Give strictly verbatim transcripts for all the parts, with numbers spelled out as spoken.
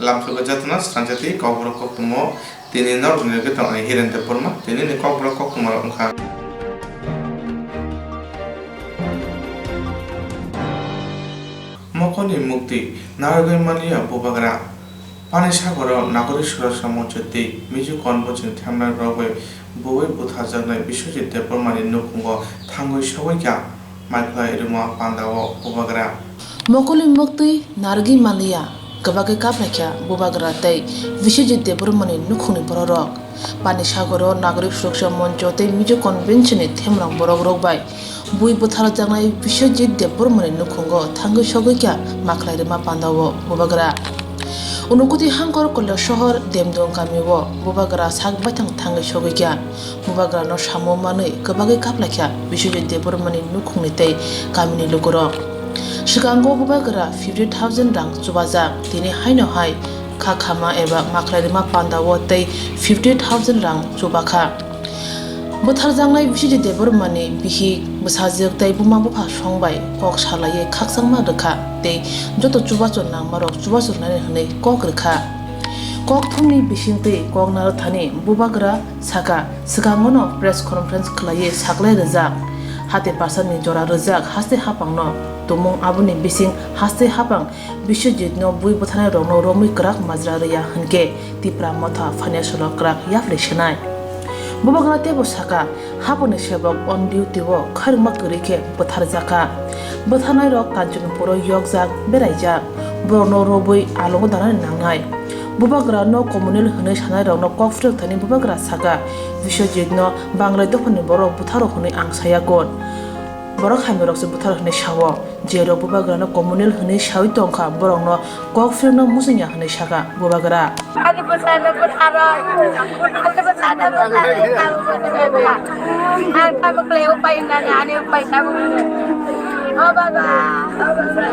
Lamsogo jatno sranjati kokborok koktwmo tini norok ni logi tong ani Hiren Debbarma tini ni kokborok koktwma rok wngkha. Mokoni mukti narwgwi manliya bubagra. Pani sagoro Nagorik Suraksha Moncho tei Mizo Convention themnai rok bai bui butharjaknai Biswajit Debbarmani nukhungo thangwi sogwi kha. Maikhwlai rwma pandao bubagra. Mokoli moktwi narwgwi manliya, kwbagwi kaplaikha bubagra tei Biswajit Debbarmani nukhungni bororok. Pani sagoro Nagorik Suraksha Moncho tei Mizo Convention ni themrok borok rok bai bui butharjaknai Biswajit Debbarmani nukhungo thangwi sogwi kha Maikhwlai rwma pandao bubagra. Unukoti hangkor Koilasohor Demdong kamio bubagra sak baithang thangwi sogwi kha. Bubagrano samo manwi kwbagwi kaplaikha Biswajit Debbarmani nukhungni tei kamini lukurok. Swkango bubagra fifty thousand rang chubajak, tini haino hai kha khama eba Maikhwlai rwma pandao tei fifty thousand rang chubakha. Butharjaknai Biswajit Debbarmani bihik, bwsajwk tei buma bupha songbai kok salaiwi khakchangma rwkha tei joto chubachu nangmarok chubachu nani hwnwi kok rwkha. Kokthumni bisingtwi kok narwkthani bubagra saka, swkangono press conference khwlaiwi saklai rwjak. Hati pasarni jora rwjak haste hapangno tumung, aboni bising haste hapang Biswajitno bui butharnai rokno romwi kwrak majra rwya hwnkhe Tipra Motha financial o kwrak yapri swnai. Bubagra teibo saka, haponi sebok on duty o khairokma kwrwi khe butharjakha. Butharnai rok Kanchanpur o yokjak, beraijak, borokno robwi alongo danani nangnai. Bubagra no communal hwnwi sanai rokno kok phirok thani bubagra saka, Biswajit no Banglai dophani borok butharo hwnwi ang saya kon. Borok hamya rok se butharo hwnwi sao. Jerok bubagrano communal hwnwi saui tongkha, borokno kok phirno muchungya hwnwi sakha bubagra. Ani bwsano bwtharo, ani bwsano bwtharo, ang tamo khlai upai nani, ani upai tamo. O baba, o baba.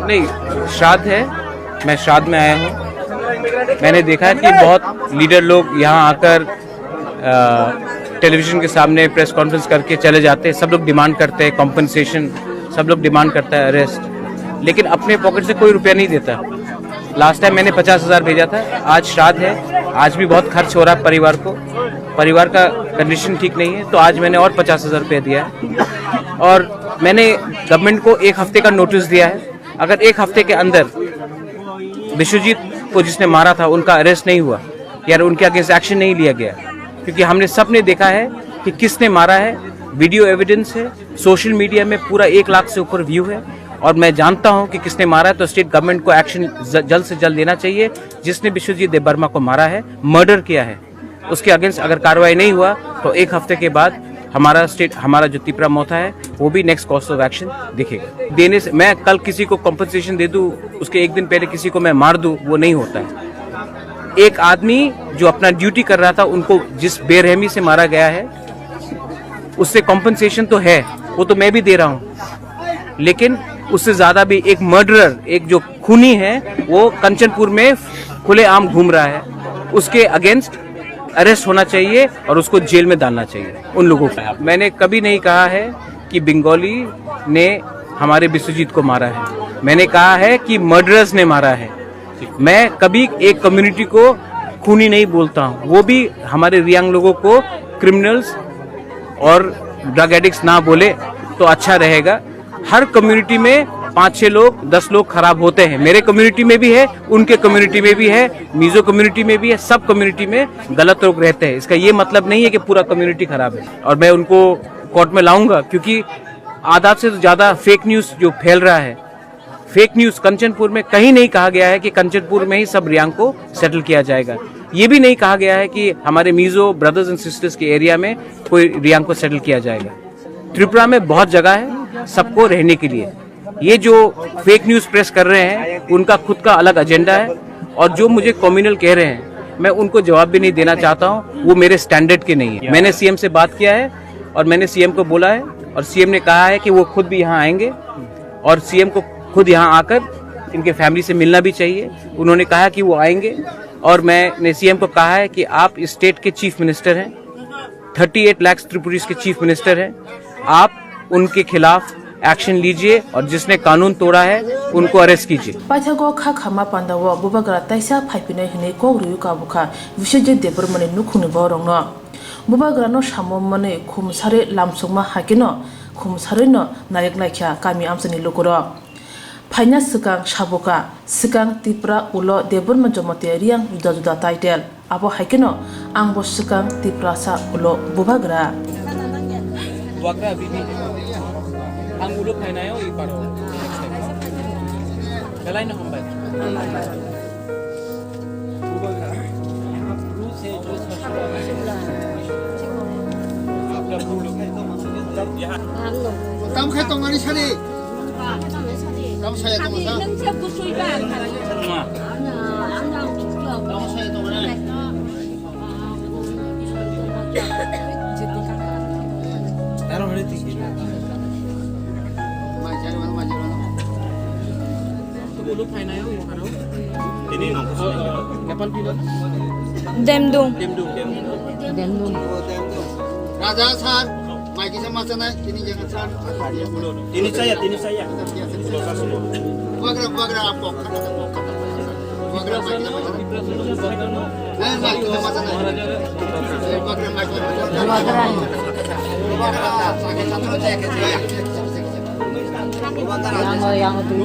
नहीं, श्राद्ध है, मैं श्राद्ध में आया हूँ। मैंने देखा है कि बहुत लीडर लोग यहाँ आकर अ, टेलीविजन के सामने प्रेस कॉन्फ्रेंस करके चले जाते हैं। सब लोग डिमांड करते हैं कॉम्पनसेशन, सब लोग डिमांड करता है अरेस्ट, लेकिन अपने पॉकेट से कोई रुपया नहीं देता। लास्ट टाइम मैंने पचास हज़ार भेजा था, आज श्राद्ध है, आज भी बहुत खर्च हो रहा है परिवार को, परिवार का कंडीशन ठीक नहीं है, तो आज मैंने और पचास हज़ार रुपया दिया है। और मैंने गवर्नमेंट को एक हफ्ते का नोटिस दिया है, अगर एक हफ्ते के अंदर विश्वजीत को जिसने मारा था उनका अरेस्ट नहीं हुआ, यार उनके अगेंस्ट एक्शन नहीं लिया गया, क्योंकि हमने सब ने देखा है कि किसने मारा है, वीडियो एविडेंस है, सोशल मीडिया में पूरा एक लाख से ऊपर व्यू है। और मैं जानता हूं कि किसने मारा है, तो स्टेट गवर्नमेंट को एक्शन जल्द से जल्द लेना चाहिए। जिसने विश्वजीत देबबर्मा को मारा है, मर्डर किया है, उसके अगेंस्ट अगर कार्रवाई नहीं हुआ तो एक हफ्ते के बाद हमारा स्टेट, हमारा जो तिपरा मोथा है, वो भी नेक्स्ट कोर्स ऑफ एक्शन दिखेगा। देने से, मैं कल किसी को कॉम्पनसेशन दे दूं, उसके एक दिन पहले किसी को मैं मार दूं, वो नहीं होता है। एक आदमी जो अपना ड्यूटी कर रहा था, उनको जिस बेरहमी से मारा गया है, उससे कॉम्पनसेशन तो है, वो तो मैं भी दे रहा हूँ, लेकिन उससे ज्यादा भी एक मर्डरर, एक जो खूनी है, वो कंचनपुर में खुलेआम घूम रहा है, उसके अगेंस्ट अरेस्ट होना चाहिए और उसको जेल में डालना चाहिए उन लोगों को। मैंने कभी नहीं कहा है कि बंगाली ने हमारे विश्वजीत को मारा है, मैंने कहा है कि मर्डरर्स ने मारा है। मैं कभी एक कम्युनिटी को खूनी नहीं बोलता हूँ, वो भी हमारे रियांग लोगों को क्रिमिनल्स और ड्रग एडिक्ट्स ना बोले तो अच्छा रहेगा। हर कम्युनिटी में पाँच छः लोग, दस लोग खराब होते हैं। मेरे कम्युनिटी में भी है, उनके कम्युनिटी में भी है, मिजो कम्युनिटी में भी है, सब कम्युनिटी में गलत लोग रहते हैं। इसका ये मतलब नहीं है कि पूरा कम्युनिटी खराब है। और मैं उनको कोर्ट में लाऊंगा, क्योंकि आधा से ज़्यादा फेक न्यूज़ जो फैल रहा है, फेक न्यूज़, कंचनपुर में कहीं नहीं कहा गया है कि कंचनपुर में ही सब रियांग को सेटल किया जाएगा। ये भी नहीं कहा गया है कि हमारे मिजो ब्रदर्स एंड सिस्टर्स के एरिया में कोई रियांग को सेटल किया जाएगा। त्रिपुरा में बहुत जगह है सबको रहने के लिए। ये जो फेक न्यूज़ प्रेस कर रहे हैं, उनका खुद का अलग एजेंडा है, और जो मुझे कम्युनल कह रहे हैं, मैं उनको जवाब भी नहीं देना चाहता हूँ। वो मेरे स्टैंडर्ड के नहीं है। मैंने सीएम से बात किया है और मैंने सीएम को बोला है और सीएम ने कहा है कि वो खुद भी यहाँ आएंगे और सीएम को खुद यहाँ आकर इनके फैमिली से मिलना भी चाहिए। उन्होंने कहा कि वो आएंगे और मैंने सीएम को कहा है कि आप इस स्टेट के चीफ मिनिस्टर हैं, थर्टी एट लाख त्रिपुरीज के चीफ मिनिस्टर हैं, आप उनके खिलाफ एक्शन लीजिए और जिसने कानून तोड़ा है उनको अरेस्ट कीजिए। Paithakgo kha khama pandao bubagra taisa phaipinai hwnwi kok rwui kabukha Biswajit Debbarmani nukhungni borokno. Bubagrano samo manwi khumsarwi lamsokma haikeno khumsarwino narwk naikha kami amchaini lukurok. Phaina swkang sabuka, swkang Tipra ulo Debbarma Jamatia Reang juda juda title. Abo haikheno angbo swkang Tiprasa ulo bubagra. Bubagra bibi. Ang ulo phainayo i paro. Belai no hambai. Bubagra. Tam khai tongmani sari. Tam saya tongsa. Tam saya tongsa. Demdung. Raja sir, mai kisa machanai, tini jangan sir. Tini saya, tini saya. Bubagra, bubagra, apok. Bubagra, mai kisa machanai. Eh, mai kisa machanai. Eh, bubagra, mai kisa machanai. Bubagra, sakit satu aja, ya. Yang, yang itu.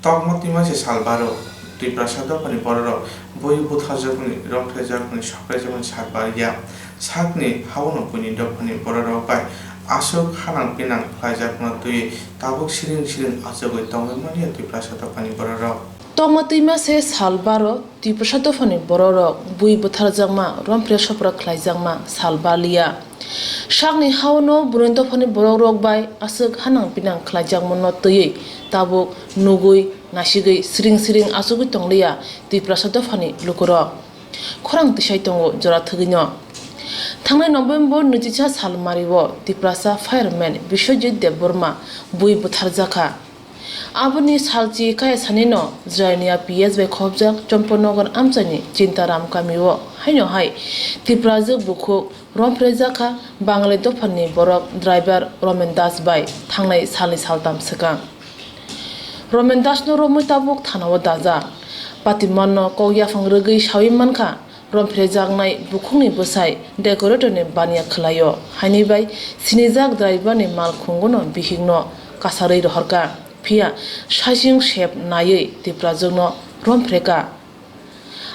Tokma twima se sal baro Tiprasa dophani bororok bui butharjakmani, romphrejakmani, soprajakmani sal barya. Sakni haono buini dophani bororok bai aswk hanang pinang khlaijakmano twiwi tabuk siring siring achugwi tongwi manya Tiprasa dophani bororok. Tokma twima se sal baro Tiprasa dophani bororok bui butharjakma, romphrek sopra khlaijakma sal barliya. Sakni haono buini dophani borokrok bai aswk hanang pinang khlaijakmano twiwi tabuk nugwi nasigwi siring siring achugwi tongliya Tiprasa dophani lukurok. Khorang tisai tongo jora thwgwino. Thangnai November nwichisa salmario Tiprasa fireman Biswajit Debbarma bui butharjakha. Aboni salchi kaya sanino Jrainia P S bai khobjak Champanagar amchaini Chintaram kamio haino hai Tiprajwk bukhuk romphrejakha Bangali dophani borok driver Romen Das bai thangnai salni saltam swkang. Romen Dasno romwi tabuk thanao dajak. Patimanno kok yaphang rwgwi sawi mankha, romphrejaknai bukhukni bwsai decoratorni baniya khwlaio, haini bai sinijak driverni malkhungono bihikno kasarwi rohorkha, phiya saichung sep naiwi Tiprajwkno romphrekha.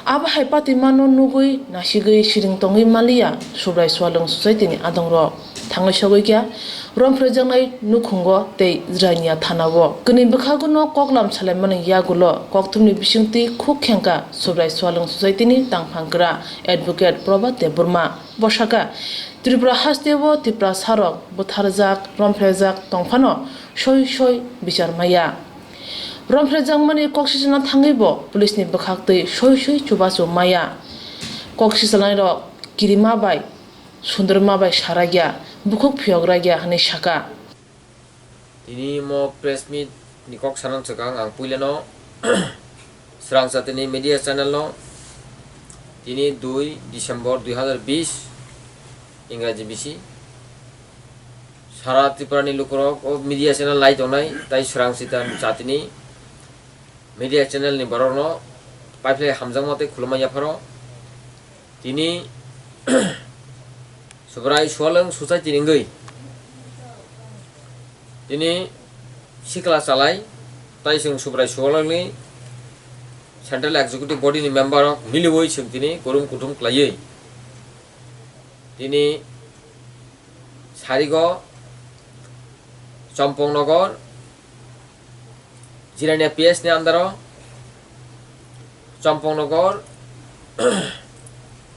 Abo hai patimano nugwi nasigwi siring tongwi manliya Subrai Swalwng Society-ni adongrok. Thangwi sogwi kha romphrejaknai nukhungo tei Jrainia thanao. Kwnwi bwkhago no koklam salaimani yagulo kokthumni bisingtwi khuk khengkha Subrai Swalwng Society-ni tangphangkra Advocate Prabhat Debbarma. Bo sakha, Tripura hasteo Tiprasarok butharjak, romphregjak tongphano soi soi bichar maya. Romphrejakmani kok sicharna thangwi bo police ni bwkhaktwi soi soi chubachu maya. Kok sicharnairok kirima bai sundorma bai sarakya, bukhuk phiyokrakya hwnwi sakha. Tini mo press meet ni kok sanang swkang ang puilano swrangsa tini media channel no tini dui December dui hazar bish Ingraji bisi sara Tripura ni lukurok o media channel lai tongnai tai swrangsa tini media channel ni borok no paiphlai hamjakma tei khulumma yapharo tini Subrai Swalwng Society ni wngwi tini sikla chalai tai chwng Subrai Swalwng ni Central Executive Body ni member rok miliwi chwng tini kurum kuthum khlaiwi tini sarigo Champang Nagar Jirania P S ni under o Chompongnagar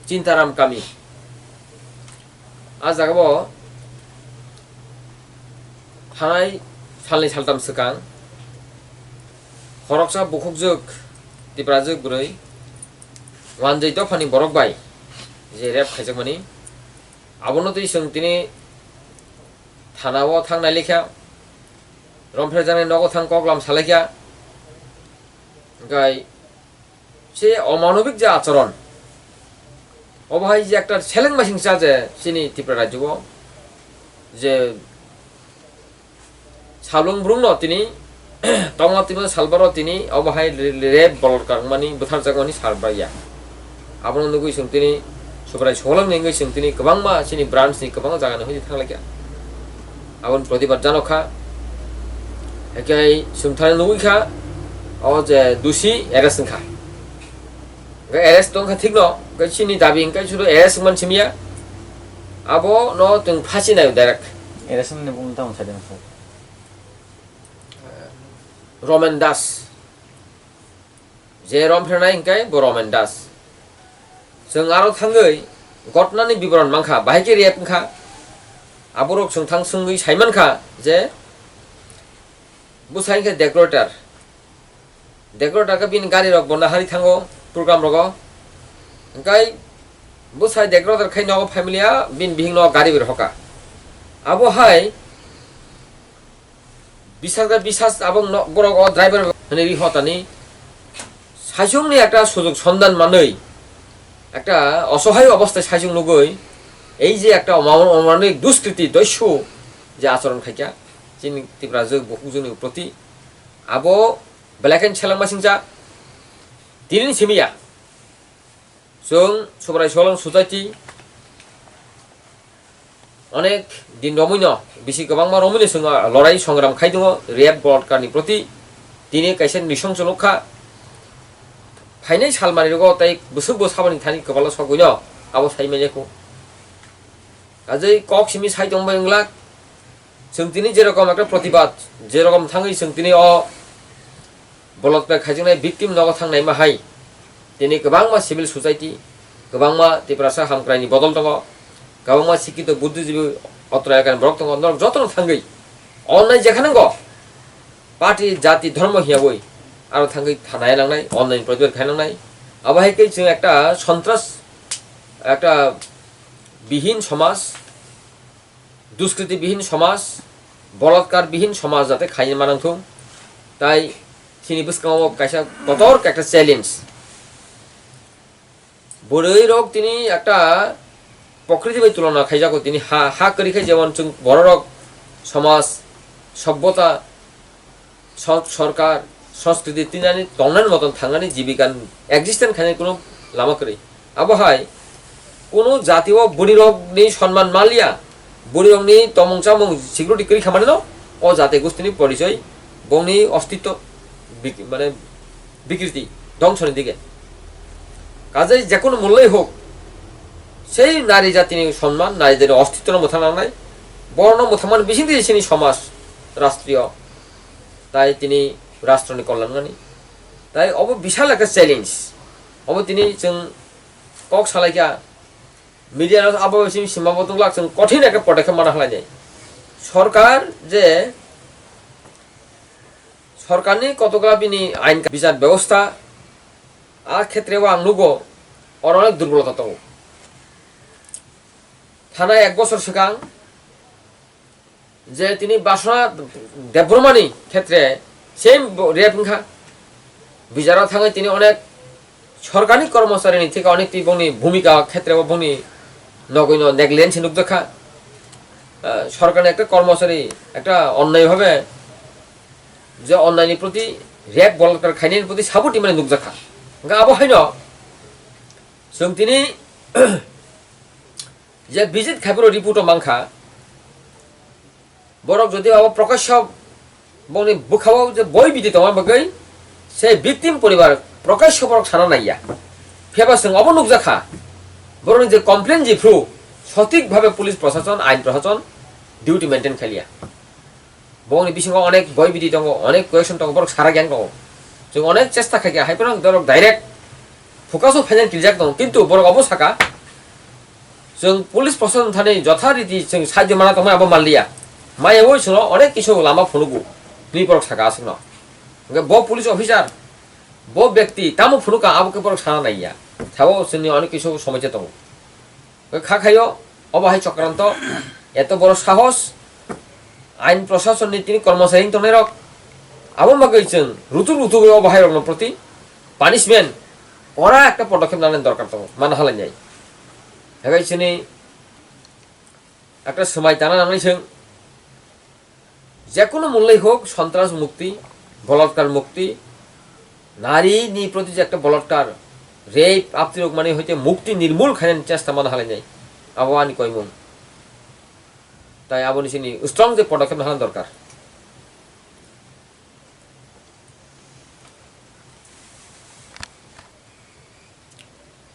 Chintaram kami. A jaga bo thanai salni saltam swkang khoroksa bukhukjwk Tiprajwk bwrwi wanjwi dophani borok bai je rape khaijakmani, abono twi chwng tini thana o thang nai lekha, romphrejaknai nogo thang kok lam sa lekha. Hwnkhe se omanobik je achoron, obo hai je ekta seleng masingcha je chini Tripura rajyo o je salung brumno tini tongma tini salbaro tini obo hai re-, rape bolorkar wngmani bwtharjakmani sarbaiya. Abono nugwi chwng tini Subrai Sokolongni wngwi chwng tini kwbangma chini branch ni kwbangma jaga ni hwnwi thanglaikha. Aboni protibad janokha. Haikhe chwng thani nugwi kha o je dusi arrest wngkha. Hwnkhe arrest tongkha thikno, hwnkhe chini dabi hwnkhe sudu arrest wngmani simiya. Abono chwng phasi naio direct. Arrest wngmani bumo tamo sadi wngkha. Romen Das. Je romphrwnai hwnkhe bo Romen Das. Chwng aro thangwi ghotnani biboron mankha, bahai khe rape wngkha. Aborok chwng thang swngwi saimankha je bwsai khe decorator. Decorator khe bini gari rok bo nahari thango program rogo. Hwnkhe bwsai decorator khai nogo phaimiliya bini bihik no gari bai rohorkha. Abo hai bisas da bisas abo no-, borok o driver hwnwi ri hotani saichungni ekta sujok sondan manwi ekta osohai obostai saichung nugwi ei je ekta omo-, omoranni duskriti doisu je achoron khaikha chini Tiprajwk bukhukjwkni proti abo belai khe seleng masingcha tini simiya. Chwng Subrai Sokolong Society onek din romwino, bisi kwbangma romwino chwng lorai songram khai tongo rape bolotkarni proti. Tini kaisa nisong chwlwk kha. Phainai salmani rogo tei bwswk bo saboni thani kwbalo sogwino abo sai manya kho. Ajai kok simi sai tongbai wngla. Chwng tini jerokom ekta protibad, jerokom thangwi chwng tini o bolotpek khaijaknai victim nogo thangnaima hai. Tini kwbangma civil society, kwbangma Tiprasa hamkraini bodol tongo, kwbangma sikito buddhijibi otro elakani borok tongo, norok jotono thangwi onnai jekha nango party, jati, dhormo hiyawi aro thangwi thanai langnai, onnai protibad khai langnai. Abo hai khe chwng ekta sontras, ekta bihin somaj, duskriti bihin somaj, bolotkar bihin somaj jate khaina manang thung, tai chini bwskango kaisa kotor ekta challenge. Bwrwi rok tini ekta pokriti bai tulona khaijago, tini ha, ha kwrwi khai jemon chwng bororok somaj, sobbota, sor-, sorkar, sanskriti tinani tongnani moton thangnani jibika existence khainani kuno lama kwrwi. Abo hai kuno jati o bwrwi rokni sonman maliya, bwrwi rokni tomung chamung security kwrwi khamanino o jati gustini porichoi, bongni ostitto bik-, mane bikriti, dhongsoni dige. Kajai jekunu mulloi hok, sei nari jatini sonman, nari jatini ostitto no mwthang nangnai, borokno mwthangmani bisingtwi chini somaj, rastriyo, tai tini rastroni kollan wngmani. Tai obo bisal ekta challenge. Obo tini chwng kok salaikha, media no abo bising simba bo tonglak chwng kothin ekta podokhe mana khlainai. Sorkar je sorkarni kotokla bini ain bichar bebosta a khetre o ang nugo oro onek durbolota tongo. Thana ek bosor swkang je tini Basona Debbarmani khetre same bo-, rape wngkha. Bijaro thangwi tini onek sorkarni kormocharini theke onek twi bongni bhumika khetre o bongni nogwino negligence nukjakha. Ah, sorkarni ekta kormochari ekta onnai bhabe je onnaini proti rape bolotkar khainani proti support rimani nukjakha. Hwnkhe abo haino chwng tini je visit khaiboro report o mankha, borok jodi abo prokasho bongni bwkhao je boi bidi tongma bagwi se victim poribar prokasho borok sana naiya. Phiyaba chwng obo nukjakha, borokni je complain jiphru sothik bhabe police proshashon, ain proshashon duty maintain khaliya. Bongni bisingo onek boy bidi tongo, onek question tongo, borok sara gyan tongo. Chwng onek chesta khaikha, hai phano borok direct focus o phaina kiljak tongo, kintu borok obo saka, chwng police proshashan thani jotha riti chwng sahajyo mana tongmani abo manliya. Maya oi chwngno onek kisu lama phunugo, hwnwi borok saka aswkno. Hwnkhe bo police officer, bo bekti tamo phunukha abo khe borok sana naiya. Sabo chwngni onek kisu somosya tongo. Kha khaio, obo hai chokranto, eto boro sahos, ain proshasonni tini kormochari wng tongnai rok, abo bagwi chwng rutuk rutuk obo hai rokno proti punishment, kora ekta podokhep nanani dorkar tongo, mana halai nai. Hagai chini ekta swmai tana nangnai chwng, Jekunu mulai hok, sontras mukti, bolotkar mukti, nari ni proti je ekta bolotkar, rape, aptirok mani hoite mukti nirmul khainani chesta mana halai nai. Abo ani koimung. Tai aboni sini strong je podokkhep nahana dorkar.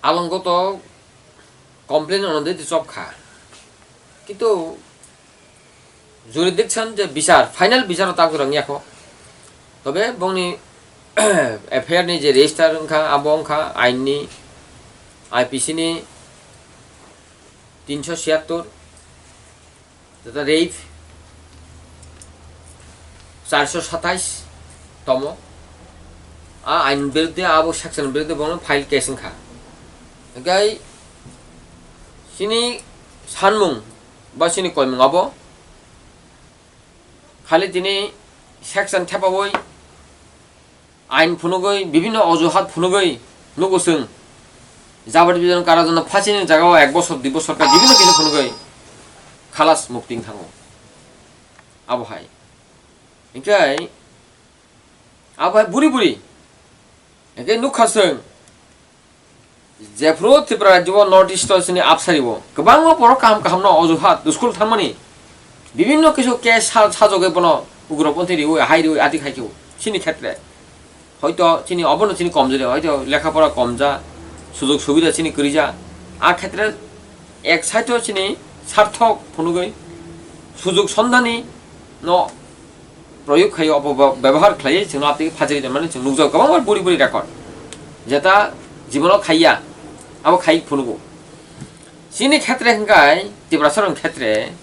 Alongo to complain ono de chop kha. Kintu jurisdiction je bichar, final bichar o tak jora wngya kho. Tobe bongni F I R ni je register wngkha, abo wngkha ain ni, I P C ni tinso siyattor, jeta rape, charso satais tomo. A ain birudde, abo section birudde bono file case wngkha. Hingkai chini sanmung ba chini koimung abo khali tini section thepawi ain phunugwi, bibhinno ojuhat phunugwi nugo chwng. Jabari bijan karajanno phasini jagao ek bosor, dui bosor khe bibhinno kisa phunugwi khalas mukti wng thango. Abo hai. Hingke abo hai buri buri. Hingke nukha chwng. Jephru Tripura rajyo o North East o chini absaribo kwbangma borok kaham kaham no ojuhat school thangmani bibhinno kisu case sa-, sajogwi bono ugroponthi riwi, hai riwi, ati khai khe chini khetre. Hoito chini obono chini komjori, hoito lekha pora komja, sujog subida chini kwrwija. A khetre ek side o chini sarthok phunugwi sujog sondhani no proyog khai, opo-, bebohar khlaiwi chwngno aptwi phajiri tonmani chwng nukjago kwbangma buri buri record. Jeta jibono khaiya, abo khai phunugo. Chini khetre hwnkhe Tiprasarokni khetre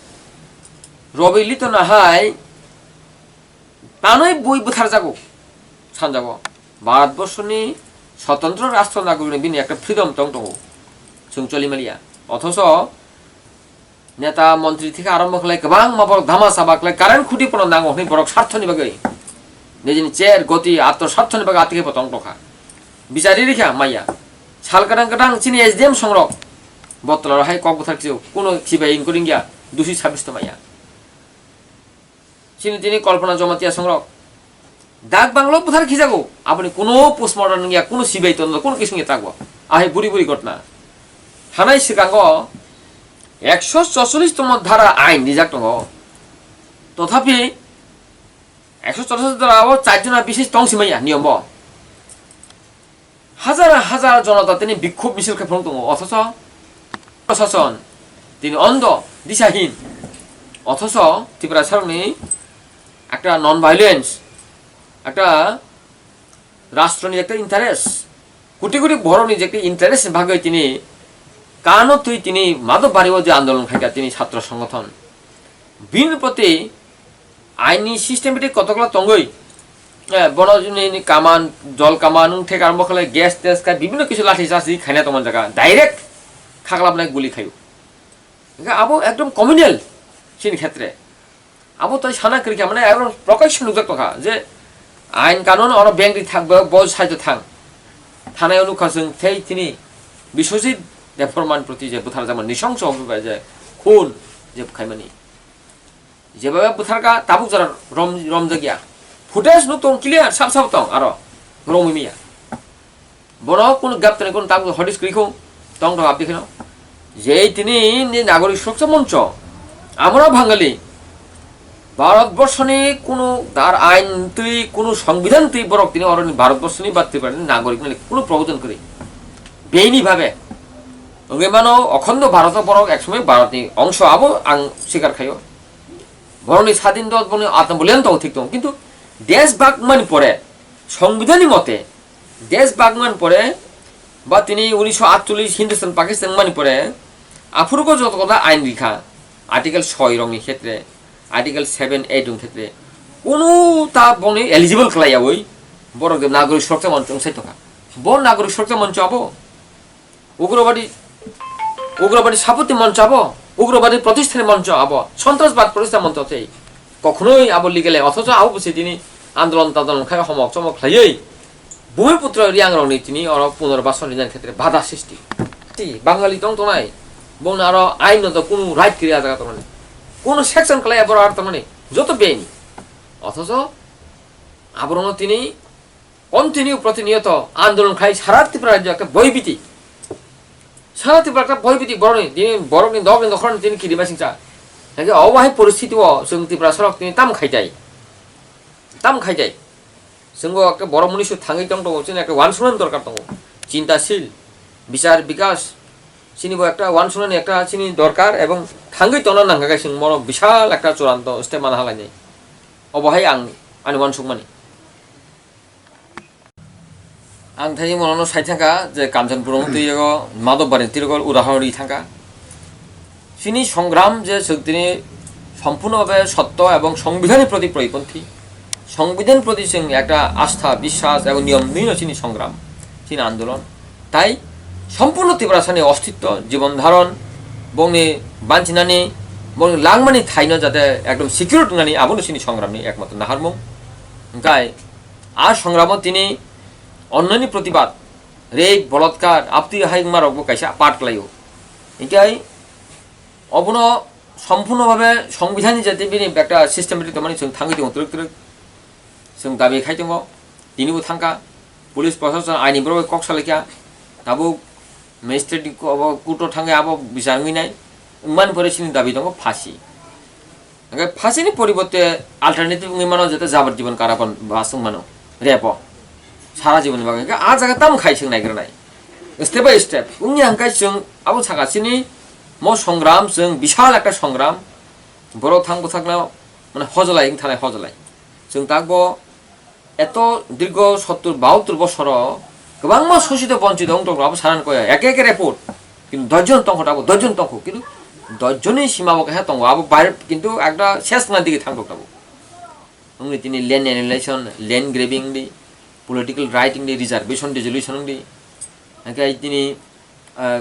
Robi Litona hai tanwi bui bwtharjago sanjago. Bharatborsoni sotondro rastro nagorikni bini ekta freedom tong tongo. Chwng choli maliya. Othoso neta, montri theke arombo khlai kwbangma borok dama saba khlai current khuti pono nango hwnwi borok sarthoni bagwi nijini cher goti atto sarthoni bagwi atike bo tong tongkha. Bichari rikha maya. Sal kwdang kwdang chini S D M songrok bottlaro hai kok bwthar kisi kuno sibai inquiry wngya dusi sabis to maya. Chini tini Kalpana Jamatia songrok dak banglo buthar khijago, aboni kuno postmortem wngya, kuno sibai tondo, kuno kisingya takbo. Ahai buri buri gotna. Hanai swkango ekso chocholish tomo dhara ain rijak tongo. Tothapi ekso chocholish dhara o char jona bisis tong simaya niyom bo. Hajar hajar jonota tini bikhub misil khe phunuk tongo, othoso prosason tini ondo, disahin. Othoso Tiprasarokni ekta non violence, ekta rashtroni ekta interest, koti koti borokni je ekta interest ni bagwi tini kano twi tini Madhobari o je andolon khaikha tini chhatro songgothon, bini proti aini systematic kotokla tongwi, eh, bono nini kaman, jol kaman, wng thek arombo khlai gas tes khai bibhinno kisu lathi chachi khaina tongmani jaga direct khaklapnai guli khaio. Hingkhe abo ekdom communal chini khetre. Abo tei sana kwrwikha mane abo prokash nukjak tongkha je ain kanun oro bengri thang bo, bo side thang. Thanai o nukha chwng tei tini Biswajit Debbarman proti je butharjakmani nisongso je khun je khaimani. Jeba butharka tabuk jora rom, romjakya. Footage no tong clear, sab sab tong aro romwi miya. Bono kunu gap tani kunu tabuk hodis kwrwi kho, tong tong abdi kheno. Jei tini ni nagorik surakcha moncho, amra Bangali, Bharat borsoni kunu dar ain twi, kunu songbidhan twi borok tini oroni Bharat borsoni ba Tripura ni nagorik ni kunu proyojon kwrwi. Beini bhabe. Wngwi mano, okhondo Bharat o borok ek somoi Bharat ni ongso abo ang sikar khaio. Borokni sadin dol, borokni atmamulyan tongo, thik tongo. Kintu desh bhag wngmani pore, songbidhanni mote, desh bhag wngmani pore, ba tini unisho atchollish Hindustan Pakistan wngmani pore, aphuru ko joto kota ain rikha, Article soi rokni khetre, Article seven, eight rokni khetre, kunu ta boni eligible khlai yawi, borok de Nagorik Surakcha Moncho wngsai tongkha. Bo Nagorik Surakcha Moncho abo, Ugrobadi, Ugrobadi Sapatti Moncho abo, Ugrobadi Protisthan Moncho abo, Sontrasbad Protisthan Moncho tei kokhnoi abo legal ya, othocho abo bwswi tini andolon tandolon khai homok chomok khlaiwi Bhumiputro Riang rokni tini oro punorbasan rinani khetre bada sristi. Ti Bangali tong tongnai, bongni aro ain no to kunu right kiri a jaga tongmani, kunu section khlai ya borok aro tongmani, joto beni. Othocho aborokno tini continue, protiniyoto andolon khai sara Tripura rajyo ekta boibiti. Sara Tripura ekta boibiti borokni, dini borokni dogni dokhorni tini kirimasingcha. Hingke obo hai poristiti o chwng Tripura sorok tini tam khaitai. Tam khaitai. Chwngbo ekta borok munisuk thangwi tong tongo, chini ekta uansuknani dorkar tongo. Chintasil, bichar bikas, chini bo ekta uansuknani ekta chini dorkar ebong thangwi tongna nangkha khe chwng bono bishal ekta churanto step mana halainai. Obo hai ang ani uansukmani. Ang thani mono sai thangkha je Kanchanpur wng twi yago Madhobbarni tirokol udahoron ri thangkha. Chini songram je chwng tini sompurno bhabe sotto ebong songbidhanni proti protiponthi. Songbidhan proti chwng ekta astha, biswas ebong niyom nwi no chini songram, chini andolon. Tai sompurno Tiprasani ostitto, jibon dharon, bongni banchinani, bongni langmani thaino jate ekdom secure wngnani abono chini songramni ekmatro naharmung. Hingkai a songramo tini onnoni protibad, rape, bolotkar, aptwi hai wngmarokbo kaisa part khlaio. Hingkai obono sompurno bhabe songbidhanni jate bini ekta systematic tongmani chwng thangwi tongo twrwk twrwk. Chwng dabi khai tongo, tinibo thangkha, police prosason aini borok bai kok salaikha, tabuk magistrate ni ko-, abo court o thangwi abo bichar wngwi nai, wngmani pore chini dabi tongo phasi. Hingke phasini poriborte alternative wngwi mano, jete jabor jibon karaban bas wng mano, repo. Sara jibonni bagwi hingke a jaga tamo khai chwng naigra nai. Step by step. Wngya hingke chwng abo saka chini mo songram, chwng bishal ekta songram. Borok thang bwthakno mane hojolai wng thanai hojolai. Chwng takbo eto dirgo sottur bahattur bosoro kwbangma sosito bonchito wng tong rok, abo sanani koya eke eke report. Kintu dosh jon tongkho, abo dosh jon tongkho, kintu dosh jonni sima bo kaisa tongo, abo baire kintu ekta ses wngna dige thang rok abo. Wngni tini land annihilation, land grabbing di, political right wngdi, reservation dissolution wngdi, hingke tini, ah,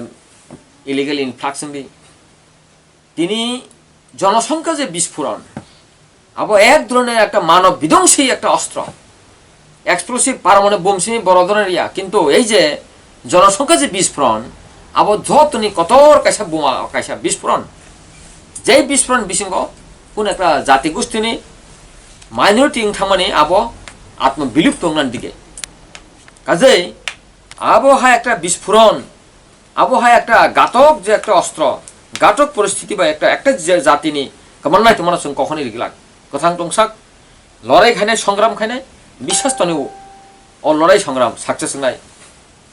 illegal influx wngdi. Tini jonosongkha je bisphoron, abo ek dhoroner ekta manob bidhongsi ekta ostro, explosive paramanu bomb simi boro dhoroner ya, kintu ei je jonosongkha je bisphoron, abo jotoni kotor kaisa buma, kaisa bisphoron. Jei bisphoron bisingo kun ekta jati gustini minority wng thangmani abo atma bilupto wngnani dige. Kajei abo hai ekta bisphoron, abo hai ekta gatok je ekta ostro, gatok poristiti bai ekta, ekta je jatini kwmannai tongmano chwng kokhoni riglak. Kwthang tongsak, lorai khainai, songram khainai, biswas toni o, o lorai songram success wngnai.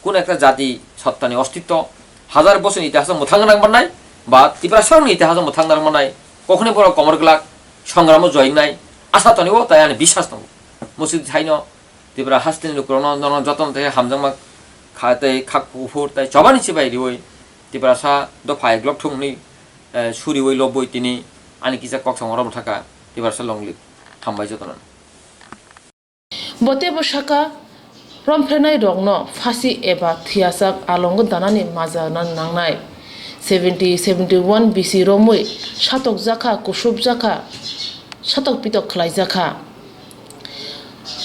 Kun ekta jati sottani ostitto, hazar bochorni itihas mwthang nang mannai, ba Tiprasarokni itihas mwthang nang mannai, kokhoni borok komor glak, songramo joingnai, asa toni o, tai ani biswas tongo. Musi thaino, Tripura hasteni lukurokno norok jotono tei hamjakma kha tei khak kuphur tei chobani chibai riui Tiprasa dopha eklok thumni, eh, suriui lobwi tini ani kisa kok samung rok thaka Tiprasa long live. Hambai jotono. Bo teibo saka, romphrenai rokno phasi eba thwiyasak alongo danani maja nang nangnai. Seventy, seventy one B C romwi satok jakha, kusup jakha, satok pitok khlai jakha.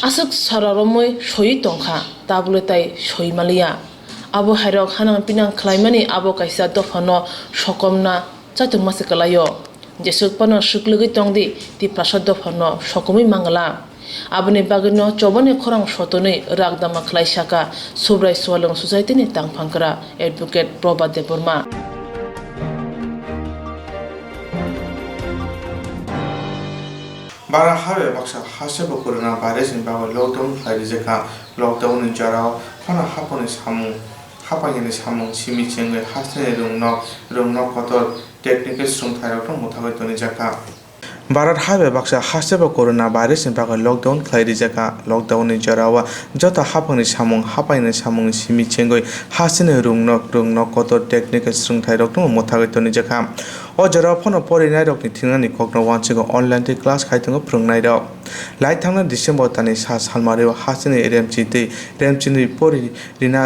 Aswk sara romwi soiwi tongkha, tabukle tai soi maliya. Abo hairok hanang pinang khlaimani abo kaisa dophano sokomna chaitokma se kwlaio. Jeswk phano swklwgwi tongdi, Tiprasa dophano sokomwi mangla. Aboni bagwino chobani khorang sotonwi rakdama khlai saka Subrai Swalwng Society ni tangphangkra Advocate Prabhat Debbarma. Bara harwi baksa haste bo kwrwngna virus ni bagwi lockdown khlai rijak kha. Lockdown ni jorao phano haphangni samung, haphangni samung simi chengwi hasteni rwngnok, rwngnok kotor technical swrwngthairokno mwthagwi tonijak kha. Bharat ha bai baksa hasteo corona virus ni bagwi lockdown khlai rijak kha. Lockdown ni jorao joto haphangni samung, haphangni samung simi chengwi hasteni rwngnok, rwngnok kotor technical swrwngthairokno mwthagwi tonijak kha. O jorao phano porinairokni thingnani kokno uansugo online tei class khai tongo phwrwngnairok. Lai thangnai December talni sa salmario hasteni remchi tei remchini pori rina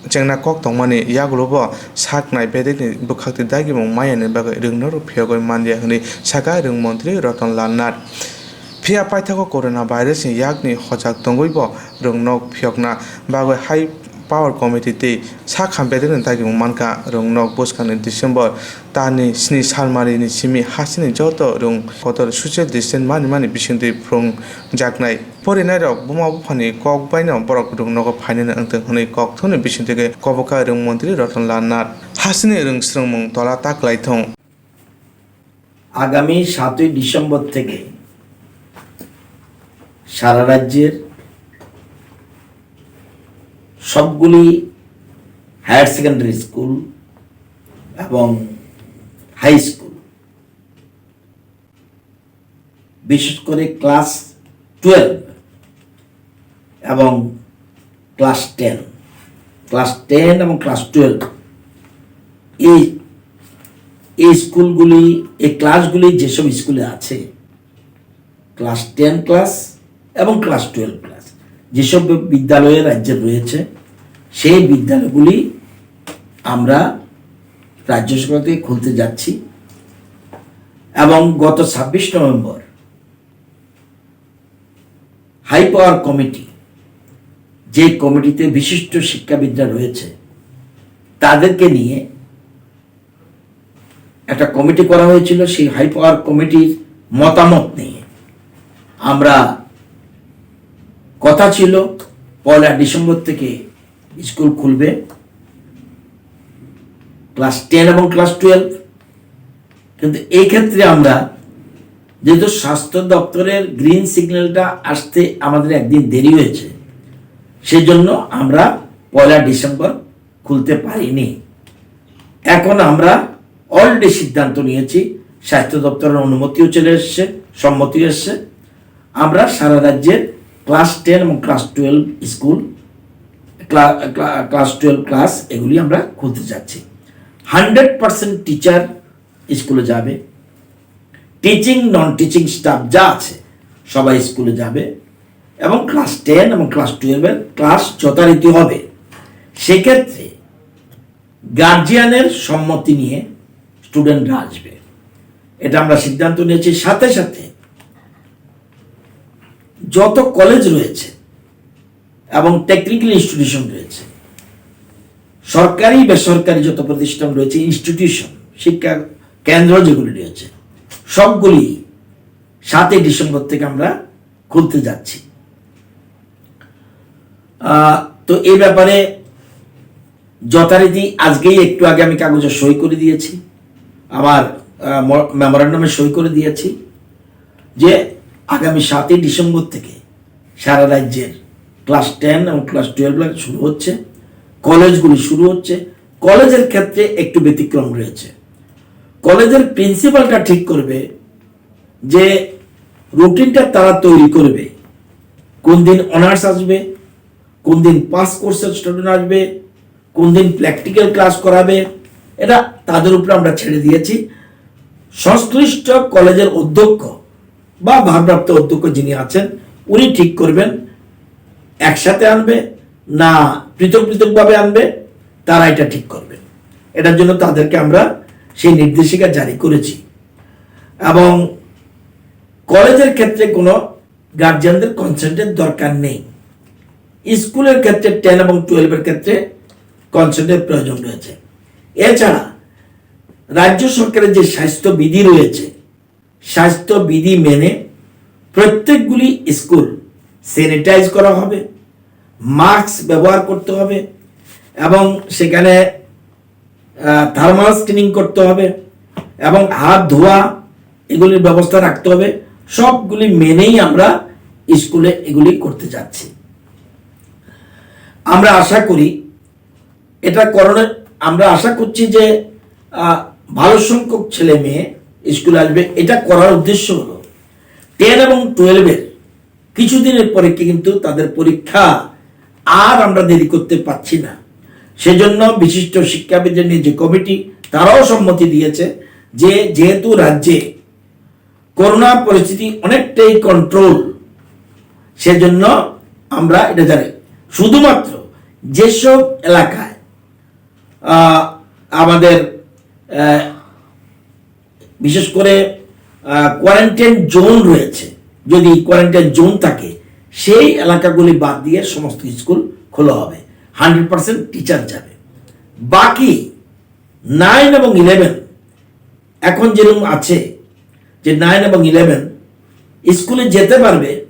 chengna kok tongmani yagulo bo saknai bedekni bwkhakti dagimung mayani bagwi rwngnok phiyogwi manliya hwnwi sakha rwng montri Ratan Lal Nath. Phiya paithago corona virus ni yakni hojak tongwi bo rwngnok phiyokna bagwi high power committee tei sakha bedekni dagimung mankha. Rwngnok bwskangni December talni sni salmarini simi hasteni joto rwng kotor social distance mani mani bisingtwi phwrwngjaknai. Porinairok buma buphani kok baino borok rwngnogo phainani wngthung hwnwi kokthumni bisingtwi khe koboka rwng montri Ratan Lal Nath. Hasteni rwng swrwngmung tola ta kwlaithung. আগামী সাতই ডিসেম্বর থেকে সারা রাজ্যের সবগুলি higher secondary school এবং high school, বিশেষ করে class twelve এবং class ten, class ten এবং ক্লাস টুয়েলভ, এই এই স্কুলগুলি, এই ক্লাসগুলি যেসব স্কুলে আছে, ক্লাস টেন ক্লাস এবং ক্লাস টুয়েলভ ক্লাস, যেসব বিদ্যালয়ে রাজ্যে রয়েছে, সেই বিদ্যালয়গুলি আমরা রাজ্য সরকার থেকে খুলতে যাচ্ছি। এবং গত ছাব্বিশ নভেম্বর হাই পাওয়ার কমিটি, যে কমিটিতে বিশিষ্ট শিক্ষাবিদরা রয়েছে, তাদেরকে নিয়ে একটা কমিটি করা হয়েছিল। সেই হাই পাওয়ার কমিটির মতামত নিয়ে আমরা কথা ছিল পয়লা ডিসেম্বর থেকে স্কুল খুলবে, ক্লাস টেন এবং ক্লাস টুয়েলভ। কিন্তু এই ক্ষেত্রে আমরা, যেহেতু স্বাস্থ্য দপ্তরের গ্রিন সিগন্যালটা আসতে আমাদের একদিন দেরি হয়েছে, সেজন্য আমরা পয়লা ডিসেম্বর খুলতে পারিনি। এখন আমরা অলরেডি সিদ্ধান্ত নিয়েছি, স্বাস্থ্য দপ্তরের অনুমতিও চলে এসছে, সম্মতি এসছে। আমরা সারা রাজ্যের ক্লাস টেন এবং ক্লাস টুয়েলভ স্কুল, ক্লা- ক্লা- ক্লাস টুয়েলভ ক্লাস, এগুলি আমরা খুলতে যাচ্ছি। হান্ড্রেড পার্সেন্ট টিচার স্কুলে যাবে, টিচিং নন টিচিং স্টাফ যা আছে সবাই স্কুলে যাবে, এবং ক্লাস টেন এবং ক্লাস টুয়েলভের ক্লাস যথারীতি হবে। সেক্ষেত্রে গার্জিয়ানের সম্মতি নিয়ে স্টুডেন্টরা আসবে, এটা আমরা সিদ্ধান্ত নিয়েছি। সাথে সাথে যত কলেজ রয়েছে এবং টেকনিক্যাল ইনস্টিটিউশন রয়েছে, সরকারি বেসরকারি যত প্রতিষ্ঠান রয়েছে, ইনস্টিটিউশন, শিক্ষা কেন্দ্র যেগুলি রয়েছে, সবগুলি সাতই ডিসেম্বর থেকে আমরা খুলতে যাচ্ছি। আহ, তো এই ব্যাপারে যথারীতি আজকেই, একটু আগে আমি কাগজে সই করে দিয়েছি, আমার মেমোরান্ডামে সই করে দিয়েছি যে আগামী সাতই ডিসেম্বর থেকে সারা রাজ্যের ক্লাস টেন এবং ক্লাস টুয়েলভ শুরু হচ্ছে, কলেজগুলি শুরু হচ্ছে। কলেজের ক্ষেত্রে একটু ব্যতিক্রম রয়েছে। কলেজের প্রিন্সিপালটা ঠিক করবে যে রুটিনটা তারা তৈরি করবে, কোন দিন অনার্স আসবে, কোন দিন পাস কোর্সের স্টুডেন্ট আসবে, কোন দিন প্র্যাকটিক্যাল ক্লাস করাবে, এটা তাদের উপরে আমরা ছেড়ে দিয়েছি। সংশ্লিষ্ট কলেজের অধ্যক্ষ বা ভারপ্রাপ্ত অধ্যক্ষ যিনি আছেন, উনি ঠিক করবেন একসাথে আনবে না পৃথক পৃথকভাবে আনবে, তারা এটা ঠিক করবে। এটার জন্য তাদেরকে আমরা সেই নির্দেশিকা জারি করেছি। এবং কলেজের ক্ষেত্রে কোনো গার্জিয়ানদের কনসেন্টের দরকার নেই। স্কুলের ক্ষেত্রে, টেন এবং টুয়েলভের ক্ষেত্রে কনসেন্টের প্রয়োজন রয়েছে। এছাড়া রাজ্য সরকারের যে স্বাস্থ্যবিধি রয়েছে, স্বাস্থ্যবিধি মেনে প্রত্যেকগুলি স্কুল স্যানিটাইজ করা হবে, মাস্ক ব্যবহার করতে হবে এবং সেখানে থার্মাল স্ক্রিনিং করতে হবে এবং হাত ধোয়া, এগুলির ব্যবস্থা রাখতে হবে। সবগুলি মেনেই আমরা স্কুলে এগুলি করতে যাচ্ছি। আমরা আশা করি এটা করানোর, আমরা আশা করছি যে আহ, ভালো সংখ্যক ছেলে মেয়ে স্কুলে আসবে। এটা করার উদ্দেশ্য হলো টেন এবং টুয়েলভের কিছুদিনের পরে কিন্তু তাদের পরীক্ষা, আর আমরা দেরি করতে পারছি না। সেজন্য বিশিষ্ট শিক্ষাবিদদের নিয়ে যে কমিটি, তারাও সম্মতি দিয়েছে যে যেহেতু রাজ্যে করোনা পরিস্থিতি অনেকটাই কন্ট্রোল, সেজন্য আমরা এটা জানি। শুধুমাত্র যেসব এলাকায় আহ, আমাদের আহ, বিশেষ করে কোয়ারেন্টাইন জোন রয়েছে, যদি কোয়ারেন্টাইন জোন থাকে, সেই এলাকাগুলি বাদ দিয়ে সমস্ত স্কুল খোলা হবে, হান্ড্রেড পার্সেন্ট টিচার যাবে। বাকি নাইন এবং ইলেভেন এখন যেরকম আছে, যে নাইন এবং ইলেভেন স্কুলে যেতে পারবে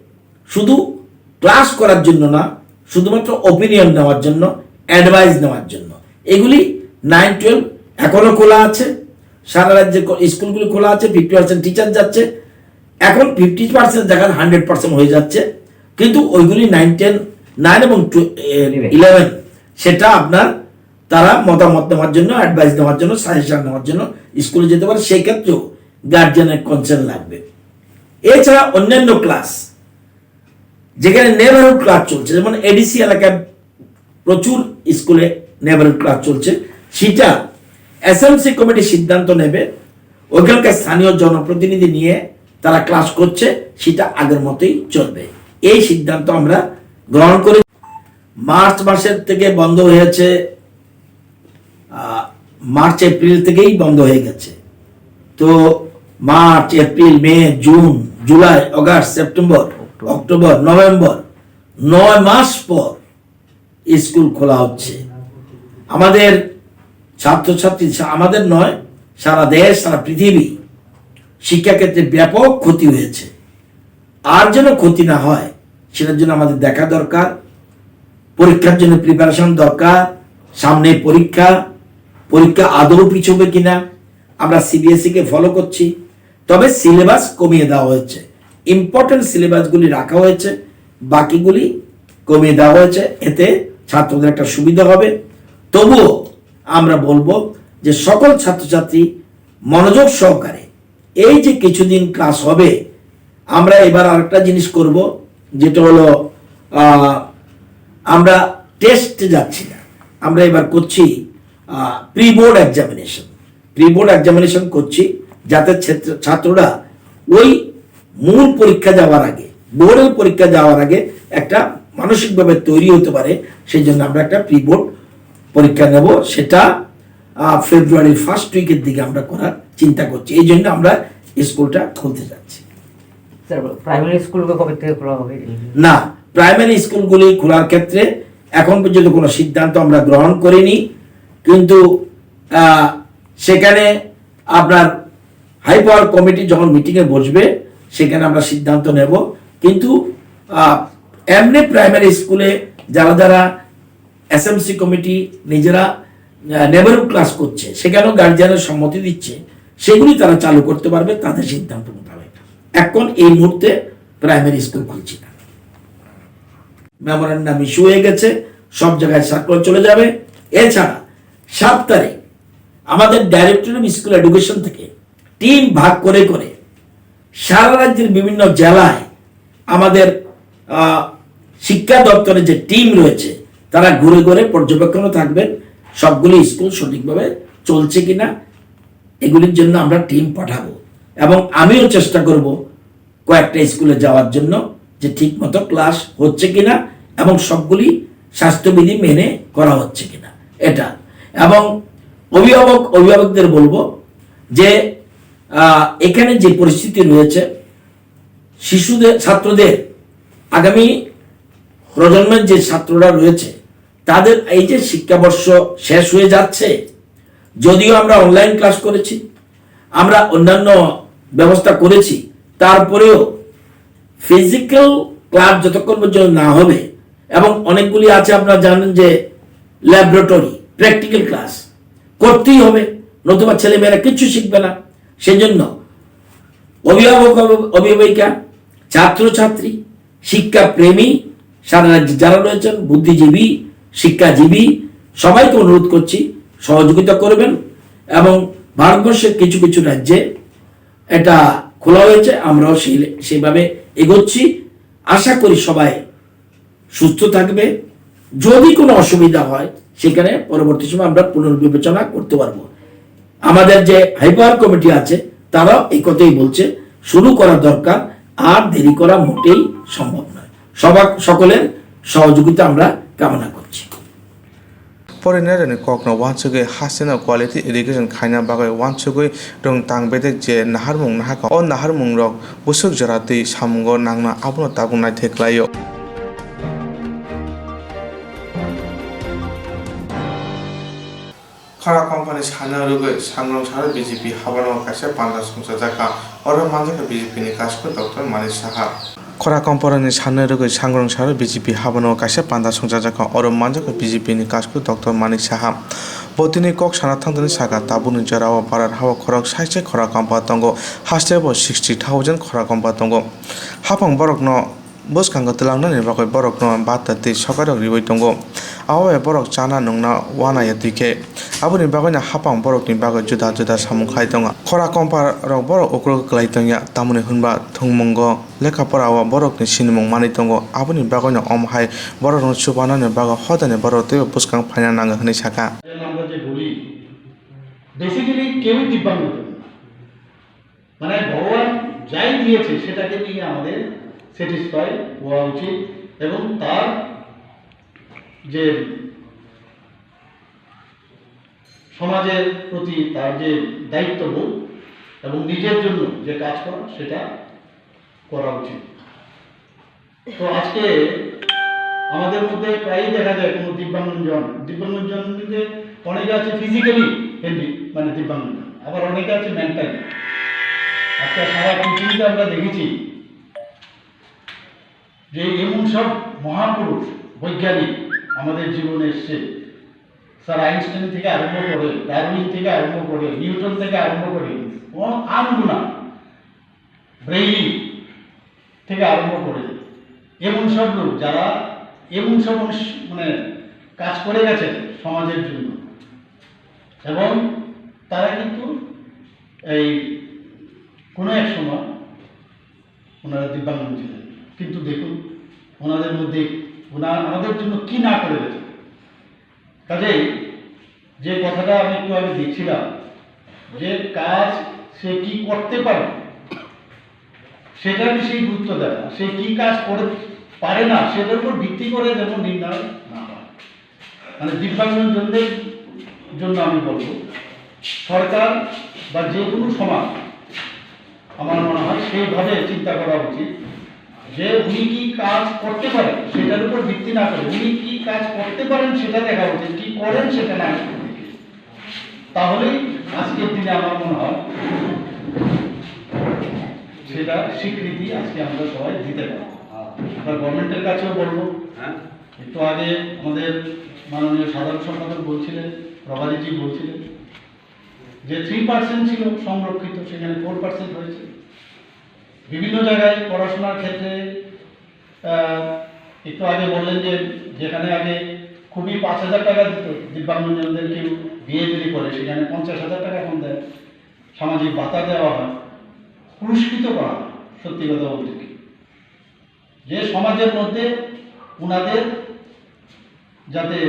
শুধু ক্লাস করার জন্য না, শুধুমাত্র ওপিনিয়ন নেওয়ার জন্য, অ্যাডভাইস নেওয়ার জন্য। এগুলি নাইন টুয়েলভ এখনো খোলা আছে, সারা রাজ্যে ক- স্কুলগুলি খোলা আছে, ফিফটি পার্সেন্ট টিচার যাচ্ছে। এখন ফিফটি পার্সেন্ট জায়গায় হান্ড্রেড পার্সেন্ট হয়ে যাচ্ছে, কিন্তু ওইগুলি নাইন টেন, নাইন এবং ইলেভেন, সেটা আপনার তারা মতামত নেওয়ার জন্য, অ্যাডভাইস নেওয়ার জন্য, সাজেশন নেওয়ার জন্য স্কুলে যেতে পারে। সেক্ষেত্রেও গার্জিয়ানের কনসেন্ট লাগবে। এছাড়া অন্যান্য ক্লাস, যেখানে নেবারহুড ক্লাস চলছে, যেমন এডিসি এলাকায় প্রচুর স্কুলে নেবারহুড ক্লাস চলছে, সেটা এসএমসি কমিটি সিদ্ধান্ত নেবে। ওইখানকার স্থানীয় জনপ্রতিনিধি নিয়ে তারা ক্লাস করছে, সেটা আগের মতোই চলবে। এই সিদ্ধান্ত আমরা গ্রহণ করে মার্চ মাসের থেকে বন্ধ হয়েছে, আহ, মার্চ এপ্রিল থেকেই বন্ধ হয়ে গেছে। তো March, April, May, June, July, August, September, October, November, নয় মাস পর স্কুল খোলা হচ্ছে। আমাদের ছাত্রছাত্রী সা- আমাদের নয়, সারা দেশ, সারা পৃথিবী শিক্ষাক্ষেত্রে ব্যাপক ক্ষতি হয়েছে। আর যেন ক্ষতি না হয়, সেটার জন্য আমাদের দেখা দরকার। পরীক্ষার জন্য প্রিপারেশন দরকার। সামনে পরীক্ষা, পরীক্ষা আদৌ পিছবে কিনা, আমরা সিবিএসই কে ফলো করছি। তবে সিলেবাস কমিয়ে দেওয়া হয়েছে, ইম্পর্টেন্ট সিলেবাসগুলি রাখা হয়েছে, বাকিগুলি কমিয়ে দেওয়া হয়েছে। এতে ছাত্রদের একটা সুবিধা হবে। তবুও আমরা বলবো যে সকল ছাত্রছাত্রী মনোযোগ সহকারে এই যে কিছুদিন ক্লাস হবে, আমরা এবার আরেকটা জিনিস করব, যেটা হলো, আহ, আমরা টেস্টে যাচ্ছি না, আমরা এবার করছি pre board examination. Pre board examination করছি, যাতে ছাত্র- ছাত্ররা ওই মূল পরীক্ষা যাওয়ার আগে, বোর্ডের পরীক্ষা যাওয়ার আগে একটা মানসিকভাবে তৈরি হতে পারে। সেই জন্য আমরা একটা প্রি বোর্ড পরীক্ষা নেব, সেটা আহ, ফেব্রুয়ারির ফার্স্ট উইকের দিকে আমরা করার চিন্তা করছি। এই জন্য আমরা স্কুলটা খুলতে যাচ্ছি। স্যার, প্রাইমারি স্কুলগুলো কবে থেকে খোলা হবে? না, প্রাইমারি স্কুলগুলি খোলার ক্ষেত্রে এখন পর্যন্ত কোনো সিদ্ধান্ত আমরা গ্রহণ করিনি, কিন্তু আহ, সেখানে আপনার হাই পাওয়ার কমিটি যখন মিটিংয়ে বসবে, সেখানে আমরা সিদ্ধান্ত নেব। কিন্তু আহ, এমনি প্রাইমারি স্কুলে যারা যারা এসএমসি কমিটি নিজেরা নেবারহুড ক্লাস করছে, সেখানেও গার্জিয়ানের সম্মতি দিচ্ছে, সেগুলি তারা চালু করতে পারবে তাদের সিদ্ধান্ত মোতাবেক। এখন এই মুহূর্তে প্রাইমারি স্কুল খুলছি না। মেমোরান্ডাম ইস্যু হয়ে গেছে, সব জায়গায় সার্কুলার চলে যাবে। এছাড়া সাত তারিখ আমাদের ডাইরেক্টর অফ স্কুল এডুকেশন থেকে টিম ভাগ করে করে সারা রাজ্যের বিভিন্ন জেলায় আমাদের আহ, শিক্ষা দপ্তরের যে টিম রয়েছে, তারা ঘুরে ঘুরে পর্যবেক্ষণও থাকবেন, সবগুলি স্কুল সঠিকভাবে চলছে কিনা, এগুলির জন্য আমরা টিম পাঠাবো। এবং আমিও চেষ্টা করব কয়েকটা স্কুলে যাওয়ার জন্য, যে ঠিক মতো ক্লাস হচ্ছে কিনা এবং সবগুলি স্বাস্থ্যবিধি মেনে করা হচ্ছে কিনা, এটা। এবং অভিভাবক অভিভাবকদের বলবো যে আহ, এখানে যে পরিস্থিতি রয়েছে, শিশুদের, ছাত্রদের, আগামী প্রজন্মের যে ছাত্ররা রয়েছে, তাদের এই যে শিক্ষাবর্ষ শেষ হয়ে যাচ্ছে, যদিও আমরা অনলাইন ক্লাস করেছি, আমরা অন্যান্য ব্যবস্থা করেছি, তারপরেও ফিজিক্যাল ক্লাস যতক্ষণ পর্যন্ত না হবে, এবং অনেকগুলি আছে, আপনারা জানেন যে ল্যাবরেটরি, প্র্যাকটিক্যাল ক্লাস করতেই হবে, নতুবা ছেলেমেয়েরা কিচ্ছু শিখবে না। সেজন্য অভিভাবক, অভিভাবিকা, ছাত্রছাত্রী, শিক্ষাপ্রেমী, সারা রাজ্যে যারা রয়েছেন, বুদ্ধিজীবী, শিক্ষাজীবী, সবাইকে অনুরোধ করছি সহযোগিতা করবেন। এবং ভারতবর্ষের কিছু কিছু রাজ্যে এটা খোলা হয়েছে, আমরাও সেই, সেইভাবে এগোচ্ছি। আশা করি সবাই সুস্থ থাকবে। যদি কোনো অসুবিধা হয়, সেখানে পরবর্তী সময় আমরা পুনর্বিবেচনা করতে পারবো। আমাদের যে হাইপার কমিটি আছে, তারাও এই কথাই বলছে, শুরু করা দরকার, আর দেরি করা মোটেই সম্ভব নয়। সবার, সকলের সহযোগিতা আমরা কামনা করছি। Porinai rokni kokno uansugwi hasteno quality education khaina bagwi uansugwi rwng tang bedek je naharmung nahakha, o naharmung rok bwswk jora twi samungo nangna abono tabuk naithai kwlaio. Khora Komparni sana rwgwi sangrong saro B J P habano kaisa panda songchajakha, oro manjakha B J P ni kasku Doctor Manik Saha. Khora Komparni sana rwgwi sangrong saro B J P habano kaisa panda songchajakha, oro manjakha B J P ni kasku Doctor Manik Saha. Bo tini kok sana thangtani saka, tabukni jorao barar hao khorok saise Khora Kompa tongo, haste bo sixty thousand Khora Kompa tongo. Haphang borokno bwskango twlangnani bagwi borokno bata tei sokairok riwi tongo. Abo bai borok chana nungna uanaiya twi khe aboni bagwino haphang borokni bagwi juda juda samung khai tongo. Khora Kompa rok borok ukulok kwlai tongya, tamoni hwnba thwngmungo lekha pora o borokni sinimung manwi tongo, aboni bagwino omo hai borokno chubanani bagwi hodani borok teibo bwskang phaina nango hwnwi sakha. আমরা যে বলি, বেসিক্যালি কেউই দিব্যাঙ্গজন না। মানে ভগবান যাই দিয়েছে সেটাকে নিয়ে আমাদের স্যাটিসফাই হওয়া উচিত এবং তার যে সমাজের প্রতি তার যে দায়িত্ববোধ এবং নিজের জন্য যে কাজ করা সেটা করা উচিত। তো আজকে আমাদের মধ্যে প্রায়ই দেখা যায় কোনো দিব্যাঙ্গজন, দিব্যাঙ্গজন বলতে অনেকে আছে ফিজিক্যালি হেলদি, মানে দিব্যাঙ্গজন, আবার অনেকে আছে মেন্টালি। আজকে সারা পৃথিবীতে আমরা দেখেছি যে এমন সব মহাপুরুষ, বৈজ্ঞানিক আমাদের জীবনে এসছে, স্যার আইনস্টাইন থেকে আরম্ভ করে, ডারউইন থেকে আরম্ভ করে, নিউটন থেকে আরম্ভ করে, ও আনগুনা ব্রেইলি থেকে আরম্ভ করে এমন সব লোক যারা এমন সব মানুষ, মানে, কাজ করে গেছেন সমাজের জন্য, এবং তারা কিন্তু এই কোনো এক সময় ওনারা দিব্যাঙ্গন ছিলেন, কিন্তু দেখুন ওনাদের মধ্যে ওনারা আমাদের জন্য কি না করে গেছেন। কাজেই যে কথাটা আমি একটু আগে দেখছিলাম, যে কাজ সে কি করতে পারে, সেটার বেশি গুরুত্ব দেয় না। সে কি কাজ করে পারে না, সেটার উপর ভিত্তি করে যেন নির্ণয় না হয়। মানে দিব্যাঙ্গজনদের জন্য আমি বলবো, সরকার বা যে কোনো সমাজ আমার মনে হয় সেইভাবে চিন্তা করা উচিত যে উনি কি কাজ করতে পারেন সেটার উপর ভিত্তি না করে উনি কি কাজ করতে পারেন সেটা দেখা উচিত, কি করেন সেটা না। তাহলেই আজকের দিনে আমার মনে হয় সেটা স্বীকৃতি আজকে আমরা সবাই দিতে পারবো। আমরা গভর্নমেন্টের কাছেও বলবো। হ্যাঁ। একটু আগে আমাদের মাননীয় সাধারণ সম্পাদক বলছিলেন, প্রভারীজি বলছিলেন যে থ্রি পার্সেন্ট ছিল সংরক্ষিত, সেখানে ফোর পার্সেন্ট হয়েছে। বিভিন্ন জায়গায় পড়াশোনার ক্ষেত্রে, আহ, একটু আগে বললেন যে যেখানে আগে খুবই পাঁচ হাজার টাকা দিত দিব্যাঙ্গজনদের, কেউ বিয়ে যদি করে সেখানে পঞ্চাশ হাজার টাকা এখন দেয়, সামাজিক ভাতা দেওয়া হয়, পুরস্কৃত করা হয়। সত্যি কথা বলতে কি, যে সমাজের মধ্যে ওনাদের যাতে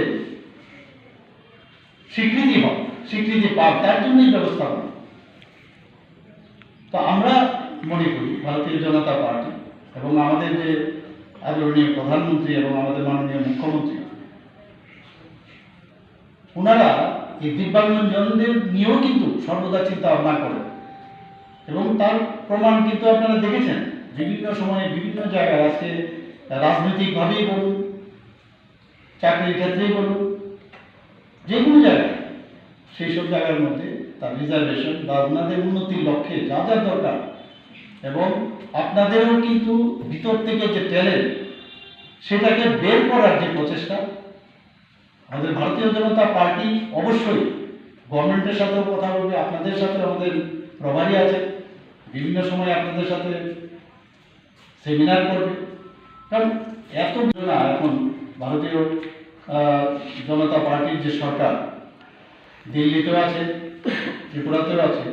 স্বীকৃতি হয়, স্বীকৃতি পাক, তার জন্যই ব্যবস্থাপনা। তো আমরা মনে করি ভারতীয় জনতা পার্টি এবং আমাদের যে আদরণীয় প্রধানমন্ত্রী এবং আমাদের মাননীয় মুখ্যমন্ত্রী, ওনারা এই দিব্যাঙ্গজনদের নিয়েও কিন্তু সর্বদা চিন্তা ভাবনা করেন এবং তার প্রমাণ কিন্তু আপনারা দেখেছেন বিভিন্ন সময়ে বিভিন্ন জায়গায়। আজকে রাজনৈতিকভাবেই বলুন, চাকরির ক্ষেত্রেই বলুন, যে কোনো জায়গায়, সেই সব জায়গার মধ্যে তার রিজার্ভেশন বা ওনাদের উন্নতির লক্ষ্যে যা যা দরকার এবং আপনাদেরও কিন্তু ভিতর থেকে যে ট্যালেন্ট, সেটাকে বের করার যে প্রচেষ্টা, আমাদের ভারতীয় জনতা পার্টি অবশ্যই গভর্নমেন্টের সাথেও কথা বলবে, আপনাদের সাথে আমাদের প্রভারী আছে, বিভিন্ন সময় আপনাদের সাথে সেমিনার করবে। কারণ এত না, এখন ভারতীয়, আহ, জনতা পার্টির যে সরকার দিল্লিতেও আছে, ত্রিপুরাতেও আছে,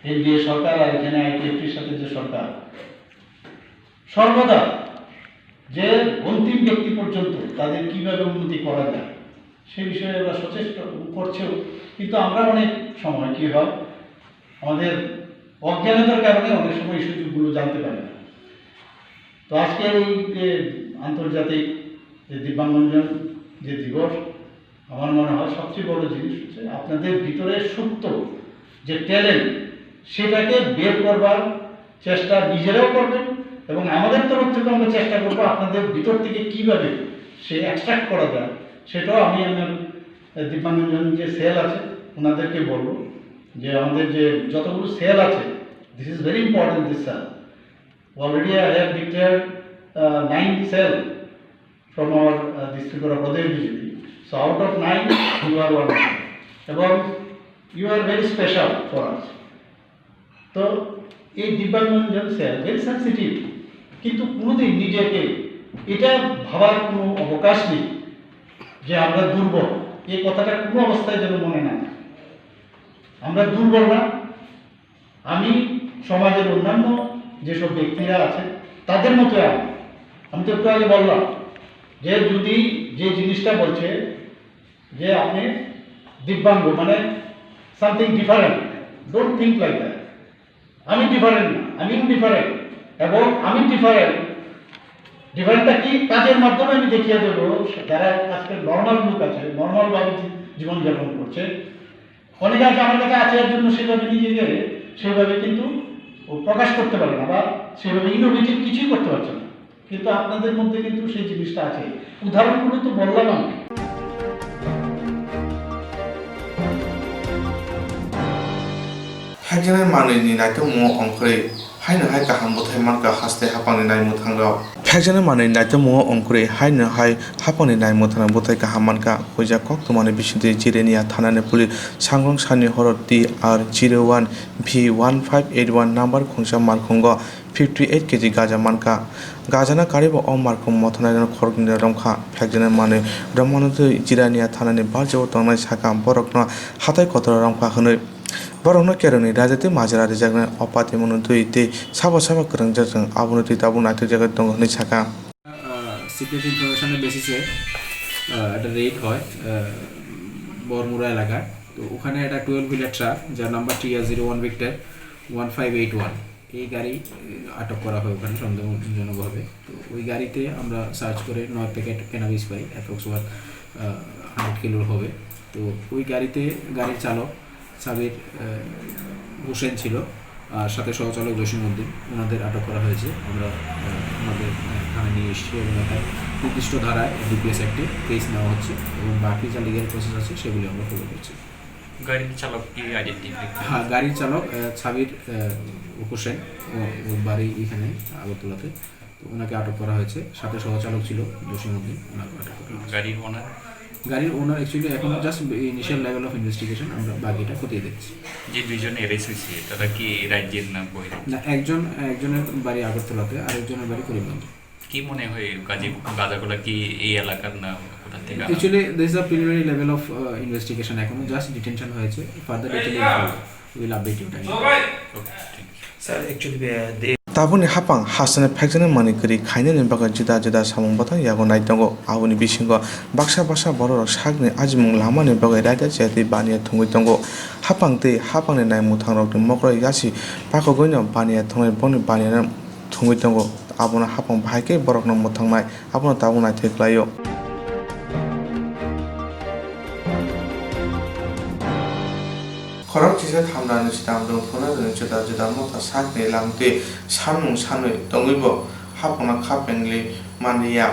এনডিএ সরকার আর এখানে আইপিএফটির সাথে যে সরকার, সর্বদা যে অন্তিম ব্যক্তি পর্যন্ত তাদের কিভাবে উন্নতি করা যায় সে বিষয়ে ওরা সচেষ্ট করছেও। কিন্তু আমরা অনেক সময় কি হয়, আমাদের অজ্ঞানতার কারণে অনেক সময় এই সুযোগগুলো জানতে পারি না। তো আজকের এই যে আন্তর্জাতিক যে দিব্যাঙ্গজন যে দিবস, আমার মনে হয় সবচেয়ে বড় জিনিস হচ্ছে আপনাদের ভিতরে সুপ্ত যে ট্যালেন্ট, সেটাকে বের করবার চেষ্টা নিজেরাও করবেন এবং আমাদের তরফ থেকে আমরা চেষ্টা করবো আপনাদের ভিতর থেকে কিভাবে সে এক্সট্রাক্ট করা যায়, সেটাও আমি আমার দিব্যাঙ্গজন যে সেল আছে ওনাদেরকে বলবো যে আমাদের যে যতগুলো সেল আছে, this is very important, this cell. Already I have declared uh, nine cell from our uh, this Tripura Pradesh BJP. So out of nine, you are one of them. এবং you are very special for us. তো এই দিব্যাঙ্গজন sell very sensitive, কিন্তু কোনোদিন নিজেকে এটা ভাবার কোনো অবকাশ নেই যে আমরা দুর্বল। এই কথাটা কোনো অবস্থায় যেন মনে না হয়। আমরা দুর্বল না। আমি সমাজের অন্যান্য যেসব ব্যক্তিরা আছেন তাদের মতো আমি। আমি তো একটু আগে বললাম যে যদি যে জিনিসটা বলছে যে আপনি দিব্যাঙ্গ, মানে something different, don't think like that. আমি ডিফারেন্ট না, আমি ইনডিফারেন্ট। এবং আমি ডিফারেন্ট, ডিফারেন্টটা কি? কাজের মাধ্যমে আমি দেখিয়ে দেবো। যারা আজকে নর্মাল লোক আছে, নর্মাল ভাবে জী- জীবনযাপন করছে, অনেকে আছে আমার কাছে আছে এর জন্য সেভাবে নিজেকে সেইভাবে কিন্তু ও প্রকাশ করতে পারে না বা সেভাবে ইনোভেটিভ কিছুই করতে পারছে না। কিন্তু আপনাদের মধ্যে কিন্তু সেই জিনিসটা আছে। উদাহরণগুলো তো বললাম আমি। Phekjaknai manwini naitokmungo ongkhorwi haino hai kaham bwthai mankha haste haphangni naimwthangrok. Phekjaknai manwini naitokmungo ongkhorwi haino hai haphangni naimwthangrok bwthai kaham mankha. Huijak koktwmani bisingtwi Jirania thanani police sangrong sani horo T R zero one V one five eight one number khungsa malkhungo fifty eight K G gaja mankha. Gajano karwibo o malkhung mothanairokno khoroknwino romkha. Phekjaknai manwi romano twi Jirania thanani barjao tongnai sakha borokno hatai kotoro romkha hwnwi. Borokno kerongni raida tei majra rijaknai o patimungno twi tei sabo sabo kwrwngjak chwng abono twi tabuk naithokjagwi tongo hwnwi sakha. Secret ইনফরমেশনের বেসিসে একটা রেড হয় আহ, বরমুড়া এলাকায়। তো ওখানে একটা twelve wheeler truck, যার number T R zero one Victor one five eight one, এই গাড়ি আহ, আটক করা হয় ওখানে সন্দেহজনকভাবে। তো ওই গাড়িতে আমরা সার্চ করে নয় প্যাকেট ক্যানাবিস পাই, অ্যাপ্রক্স ওয়ান হান্ড্রেড কিলোর হবে। তো ওই গাড়িতে গাড়ির চালক সাবির আহ, হোসেন ছিল, আর সাথে সহচালক জসিম উদ্দিন, ওনাদের আটক করা হয়েছে। আমরা আহ, ওনাদের আহ, থানায় নিয়ে এসেছি এবং একটা নির্দিষ্ট ধারায় ডিপিএস অ্যাক্টে কেস নেওয়া হচ্ছে এবং বাকি যা লিগ্যাল প্রসেস আছে সেগুলি আমরা ফলো করছি। গাড়ির চালক কি আইডেন্টিফাই? হ্যাঁ, গাড়ির চালক আহ, সাবির আহ, হোসেন, ও- ওর বাড়ি এখানে আগরতলাতে। তো ওনাকে আটক করা হয়েছে, সাথে সহচালক ছিল জসিম উদ্দিন, ওনাকে আটক করা হয়েছে। গাড়ির ওনার? গাড়ির ওনার অ্যাকচুয়ালি এখনো just initial level of investigation, আমরা বাকিটা খতিয়ে দেখছি। যে দুইজন অ্যারেস্ট হয়েছে, তারা কি রাজ্যের না বহিরাজ্য? না, একজন একজনের বাড়ি আগরতলাতে, আরেকজনের বাড়ি করিমগঞ্জে। কি মনে হয়, গাজী গাজাগুলা কি এই এলাকার না কোথা থেকে আনা? Actually this is a preliminary level of investigation, এখনো জাস্ট ডিটেনশন হয়েছে, further detail will update you time. Okay, ঠিক আছে। Sir, actually they Tabukni haphang hasteni phekjaknai manwi kwrwi khainani bagwi juda juda samung bwthang yago nai tongo. Aboni bisingo baksa baksa bororok sakni ajimung lamani bagwi raida chayatwi baniya thwngwi tongo. Haphang tei haphangni naimwthangrokni mokro yasi pakogwino baniya thwngnai boni baniyano thwngwi tongo. Abono haphang bahai khe borokno mwthangnai. Abono tabuk naithok khlaio. Khorok chisa thamra ni sitang rwng phunai rwng juda juda motha sakni lamtwi sanmung sanwi tongwibo haphangno kha pengli manliya.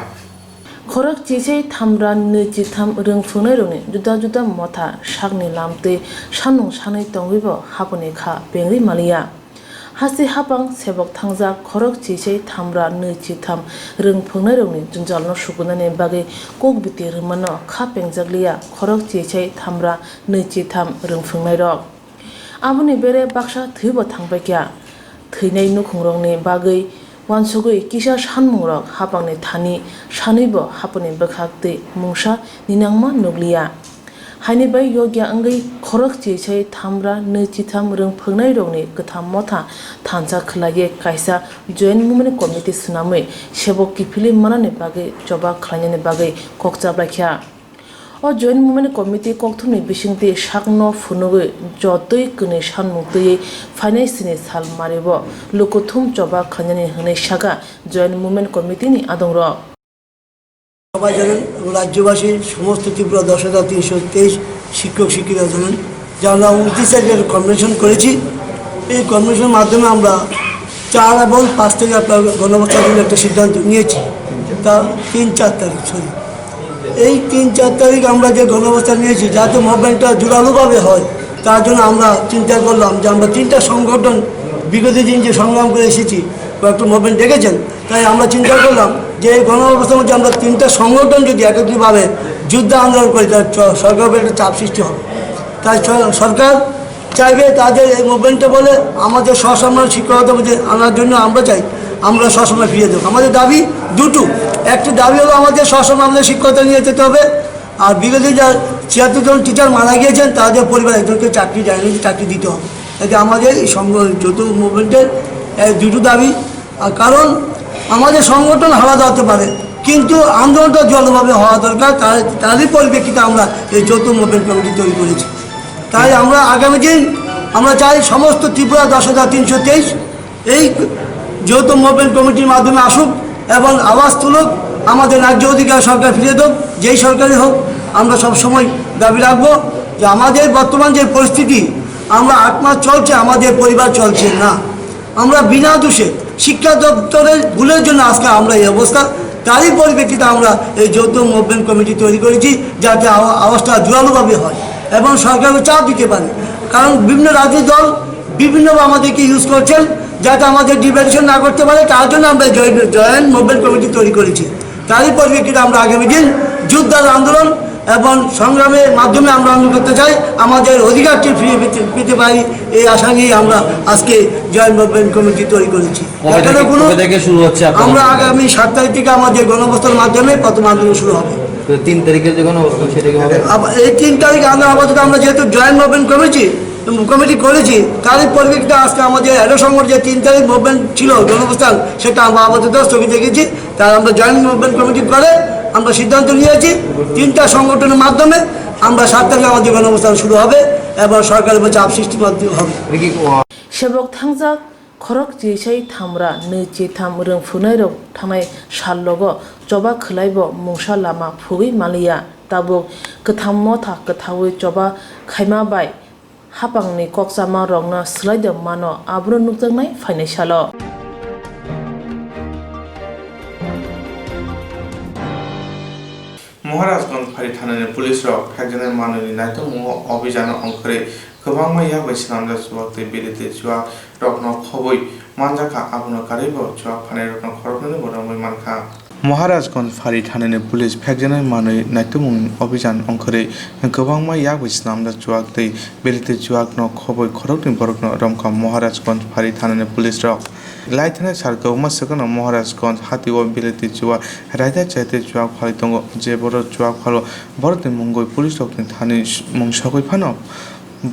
Khorok chisai thamra nwi chitham rwng phungnai rokni juda juda motha sakni lamtwi sanmung sanwi tongwibo haphangni kha pengwi manliya. Hasti hapang sebok thangjak khorok chisai thamra nwi chitham rwng phwngnairokni jwnjalno sukunani bagwi kok biti rwmano kha pengjakliya khorok chisai thamra nwi chitham rwng phwngnairok. Aboni bere baksa thwibo thangpaikha. Thwinai nukhungrokni bagwi uansugwi kisa sanmungrok hapangni thani sanwibo haponi bwkhak twi mungsa ninangma nukliya. Haini bai yokya wngwi khorok chisai thamra nwi chitham rwng phwrwngnairokni kwtham motha thansa khwlaiwi kaisa Joint Movement Committee swnamwi sebok kiphilwi manani bagwi choba khlainani bagwi kok chaplaikha. O Joint Movement Committee kokthumni bisingtwi sakno phunugwi jotoi kwnwi sanmung twiwi phainai sini sal maribo lukuthum choba khlainani hwnwi sakha Joint Movement Committee ni adongrok. সবাই জানেন, রাজ্যবাসী সমস্ত ত্রিপুরা দশ হাজার তিনশো তেইশ শিক্ষক শিক্ষিকা জানেন যে আমরা ঊনত্রিশ তারিখে একটা কনভেনশন করেছি। এই কনভেনশনের মাধ্যমে আমরা চার এবং পাঁচ তারিখে আপনার গণঅবস্থার জন্য একটা সিদ্ধান্ত নিয়েছি। তা তিন চার তারিখ, সরি, এই তিন চার তারিখ আমরা যে গণঅবস্থান নিয়েছি, যাতে মুভমেন্টটা জোরালোভাবে হয়, তার জন্য আমরা চিন্তা করলাম যে আমরা তিনটা সংগঠন বিগত দিন যে সংগ্রাম করে এসেছি, কয়েকটা মুভমেন্ট দেখেছেন, তাই আমরা চিন্তা করলাম যে এই গণঅবস্থার মধ্যে আমরা তিনটা সংগঠন যদি একত্রিতভাবে যুদ্ধ আন্দোলন করি, তাহলে চ-, সরকারের উপর একটা চাপ সৃষ্টি হবে। তাই স-, সরকার চাইবে তাদের এই মুভমেন্টে বলে আমাদের সসম্মান শিক্ষকতার মধ্যে আনার জন্য আমরা চাই, আমরা সসম্মান ফিরিয়ে দেবো। আমাদের দাবি দুটো, একটি দাবি হলো আমাদের সসম্মান আমাদের শিক্ষকতা নিয়ে যেতে হবে, আর বিগত যা ছিয়াত্তর জন টিচার মারা গিয়েছেন, তাদের পরিবার একজনকে চাকরি দেয়নি, চাকরি দিতে হবে। এতে আমাদের এই সংঘ-, যৌথ মুভমেন্টের এই দুটো দাবি। আর কারণ আমাদের সংগঠন আলাদা হতে পারে, কিন্তু আন্দোলনটা জোরালোভাবে হওয়া দরকার। তার, তারই পরিপ্রেক্ষিতে আমরা এই যৌথ মুভমেন্ট কমিটি তৈরি করেছি। তাই আমরা আগামী দিন আমরা চাই সমস্ত ত্রিপুরা দশ হাজার তিনশো তেইশ এই যৌথ মুভমেন্ট কমিটির মাধ্যমে আসুক এবং আওয়াজ তুলুক, আমাদের ন্যায্য অধিকার সরকার ফিরিয়ে দেব, যেই সরকারই হোক। আমরা সবসময় দাবি রাখবো যে আমাদের বর্তমান যে পরিস্থিতি, আমরা আট মাস চলছে, আমাদের পরিবার চলছে না। আমরা বিনা দোষে শিক্ষা দপ্তরের ভুলের জন্য আজকে আমরা এই অবস্থা। তারই পরিপ্রেক্ষিতে আমরা এই যৌথ মুভমেন্ট কমিটি তৈরি করেছি, যাতে আওয়া-, আওয়াজটা জোরালোভাবে হয় এবং সরকারকে চাপ দিতে পারে। কারণ বিভিন্ন রাজনৈতিক দল বিভিন্নভাবে আমাদেরকে ইউজ করছেন, যাতে আমাদের ডিভাইডেশন না করতে পারে, তার জন্য আমরা জয়েন্ট, জয়েন্ট মুভমেন্ট কমিটি তৈরি করেছি। তারই পরিপ্রেক্ষিতে আমরা আগামী দিন যুদ্ধ আন্দোলন এবং সংগ্রামের মাধ্যমে আমরা আন্দোলন করতে চাই, আমাদের অধিকারটি ফিরে পেতে, পেতে পারি, এই আশা নিয়ে আমরা আজকে জয়েন্ট মুভমেন্ট কমিটি তৈরি করেছি। কবে এখানে থেকে, কোনো কবে থেকে শুরু হচ্ছে আপনাদের আমরা আন্দোলন? আগামী সাত তারিখ থেকে আমাদের গণঅবস্থার মাধ্যমে প্রথম আন্দোলন শুরু হবে। তো তিন তারিখের যে গণঅবস্থান, সেটা কি হবে? আবার এই তিন তারিখ আমরা আপাতত, আমরা যেহেতু জয়েন্ট মুভমেন্ট কমিটি, কমিটি করেছি, তারই পরিপ্রেক্ষিতে আজকে আমাদের এগারো সংগঠন যে তিন তারিখ মুভমেন্ট ছিল, গণঅবস্থান, সেটা আমরা আপাতত স্থগিত রেখেছি। তাই আমরা জয়েন্ট মুভমেন্ট কমিটি করে আমরা সিদ্ধান্ত নিয়েছি, তিনটা সংগঠনের মাধ্যমে আমরা সাত তারিখে আমাদের গণঅবস্থান শুরু হবে এবং সরকারের উপর চাপ সৃষ্টি করতে হবে। এটা কি, আহ, Sebok thangjak khorok chisai thamra nwi chitham rwng phwrwngnairok thangnai sal logo choba khwlaibo mungsa lama phugwi manliya. Tabuk kwtham motha kwthaui choba khaima bai hapangni kokchama rokno swlai de mano, abono nukjaknai phainai salo. Maharajganj phari thanani police rok phekjaknai manwini naitokmungo obhijan ongkhorwi kwbangma yak bai swnamjak chuwak tei belai tei chuwak rokno khobwi manjakha, abono karwibo chuwak phanai rokno khoroknwino bo romwi mankha. Maharajganj phari thanani police phekjaknai manwi naitokmung obhijan ongkhorwi kwbangma yak bai swnamjak chuwak tei belai tei chuwakno khobwi khoroknwi borokno romkha Maharajganj phari thanani police rok. Laithanai sal kwbangma swkangno Maharajganj hatio belai tei chuwak raida chai tei chuwak phalwi tongo. Je borok chuwak phalo borokni mungwi police rokni thani mung sogwi phano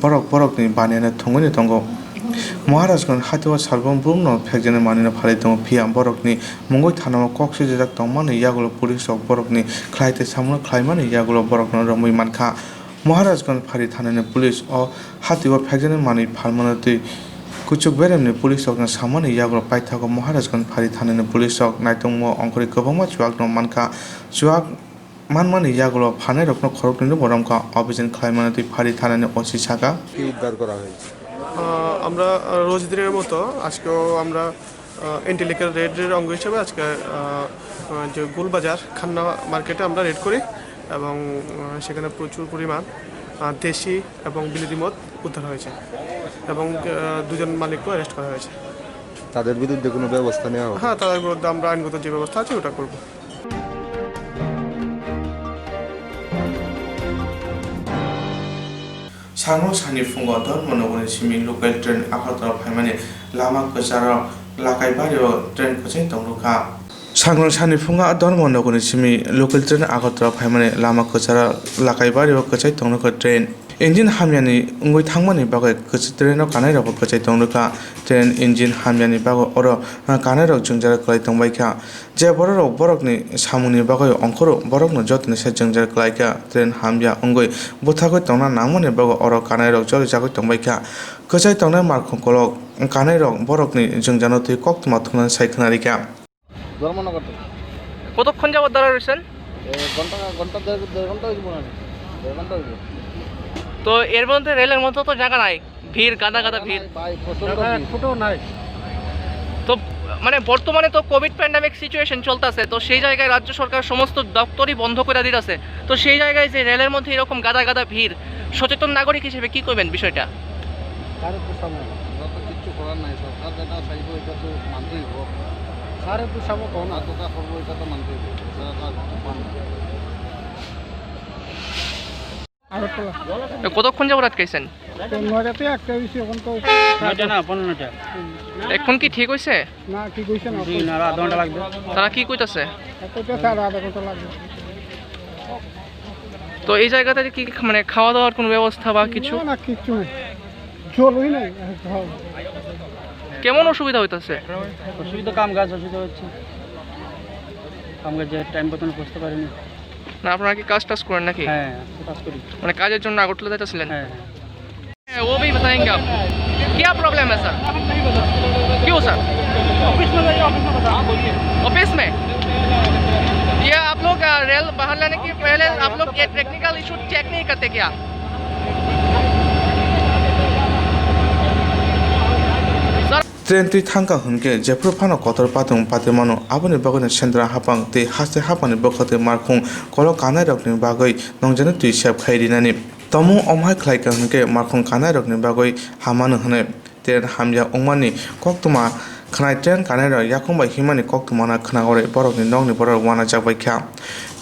borok borokni baniano thwngwi tongo. Maharajganj hatio salbom brumno phekjaknai manwino phalwi tongo, phiya borokni mungwi thanao kok swijajak tongmani yagulo police rok borokni khlai tei samungo khlaimani yagulo borokno romwi mankha. Maharajganj phari thanani police o hatio phekjaknai manwi phalmano tei kuchuk beremni police rokno samani yagulo paithago Maharajganj phari thanani police rok naitokmungo ongkhorwi kwbangma chuwakno mankha. Chuwak manmani yagulo phanai rokno khoroknwino bo romkha, obhijan khlaimano tei phari thanani O C saka. কি উদ্ধার করা হয়েছে? আহ, আমরা, আহ, রোজ দিনের মতো আজকেও আমরা, আহ, anti liquor রেডের অঙ্গ হিসেবে আজকে, আহ, আহ, যে গোলবাজার খান্না মার্কেটে আমরা রেড করি এবং, আহ, সেখানে প্রচুর পরিমাণ, আহ, দেশি এবং বিলেতি মদ উদ্ধার হয়েছে এবং, আহ, দুজন মালিককেও অ্যারেস্ট করা হয়েছে। তাদের বিরুদ্ধে কোনো ব্যবস্থা নেওয়া হবে? হ্যাঁ, তাদের বিরুদ্ধে আমরা আইনগত যে ব্যবস্থা আছে ওটা করব। Sakno sani phungo Dharmanagorni simi local train Agartala phaimani lama kwcharo Lakaibario train kwchai tongrwkha. Sangrong sani phunga Dharmanagarni simi local train Agartala phaimani lama kwcharo Lakaibari o kwchai tongnaikha train. Engine hamyani wngwi thangmani bagwi kwch-, train o kanairokbo kwchai tongnaikha. Train engine hamyani bagwi oro kanairok jwngjal kwlai tongbaikha. Je bororok borokni samungni bagwi ongkhoro borokno jotoni se jwngjal kwlaikha. Train hamya wngwi bwthagwi tongna nangmani bagwi oro kanairok jolijagwi tongbaikha. Kwchai tongnai malkhung kolok kanairok borokni jwngjano twi koktwma thumnani sai khwnarikha. Dharmanagar থেকে। কতক্ষণ যাবত দাঁড়ায় রয়েছেন? এ, ঘন্টা, ঘন্টা দেড়, দেড় ঘন্টা হইব মনে হয়। দেড় ঘন্টা হইব। তো এর মধ্যে রেলের মধ্যে তো জায়গা নাই, ভিড়, গাদা গাদা জায়গা ভিড়। নাই ভাই, প্রচণ্ড জায়গা ভিড়। এক ফুটও নাই। তো মানে বর্তমানে তো কোভিড প্যান্ডেমিক সিচুয়েশন চলতেছে, তো সেই জায়গায় রাজ্য সরকার সমস্ত দপ্তরই বন্ধ করে দিতেছে। তো সেই জায়গায় যে রেলের মধ্যে এরকম গাদা গাদা ভিড়, সচেতন নাগরিক হিসেবে কি করবেন বিষয়টা? স্যারের তো সামনে। আমরা তো কিচ্ছু করার নাই, সরকার যেটা চাইবো এটা তো মানতেই হবে। স্যারের তো সামনে কখন আর যেটা করবো এটা তো মানতেই হবে, এছাড়া তো আর কিছু করার নাই। আগরতলা। কতক্ষণ যাবত আটকাইছেন? তো নয়টাতে একটা হয়েছে, এখন তো নয়টা না, পনেরো নয়টা। এখন কি ঠিক হয়েছে? না, ঠিক হয়েছে না। জি, না, আরো আধা ঘন্টা লাগবে। তারা কি কইতাছে? কইতাছে আরো আধা ঘন্টা লাগবে। তো এই জায়গাতে কি মানে খাওয়া দাওয়ার কোনো ব্যবস্থা বা কিছু? না, না, কিচ্ছু নেই। জলই নেই, খাওয়া। কেমন অসুবিধা হইতাছে? অসুবিধা, কাম কাজ অসুবিধা হচ্ছে, কাম কাজে টাইম মতন পৌঁছতে পারিনি। না, আপনারা কি কাজ টাজ করেন নাকি? হ্যাঁ, কাজ করি। মানে কাজের জন্য আগরতলা যাইতেছিলেন? হ্যাঁ, হ্যাঁ। वो भी बताएंगे आप। क्या प्रॉब्लम है सर? क्यों सर? ऑफिस में जाइए, ऑफिस में बताओ। ऑफिस में? ये आप लोग, अ, रेल बाहर लाने के पहले आप लोग ये टेक्निकल इशू चेक नहीं करते क्या? Sir. Train twi thangkha hwnkhe jephru phano kotor patung patwi mano, aboni bagwino sendra hapang tei haste hapangni bwkhao tei malkhung kolok kanairokni bagwi nongjaknai twi sep khai rinani. Tomung omo hai khlaikha hwnkhe malkhung kanairokni bagwi hamano hwnwi. Train hamya wngmani koktwma khwnai train kanairok yakung bai himani koktwmano khwnagwi borokni nokni borok uanajak bai kha.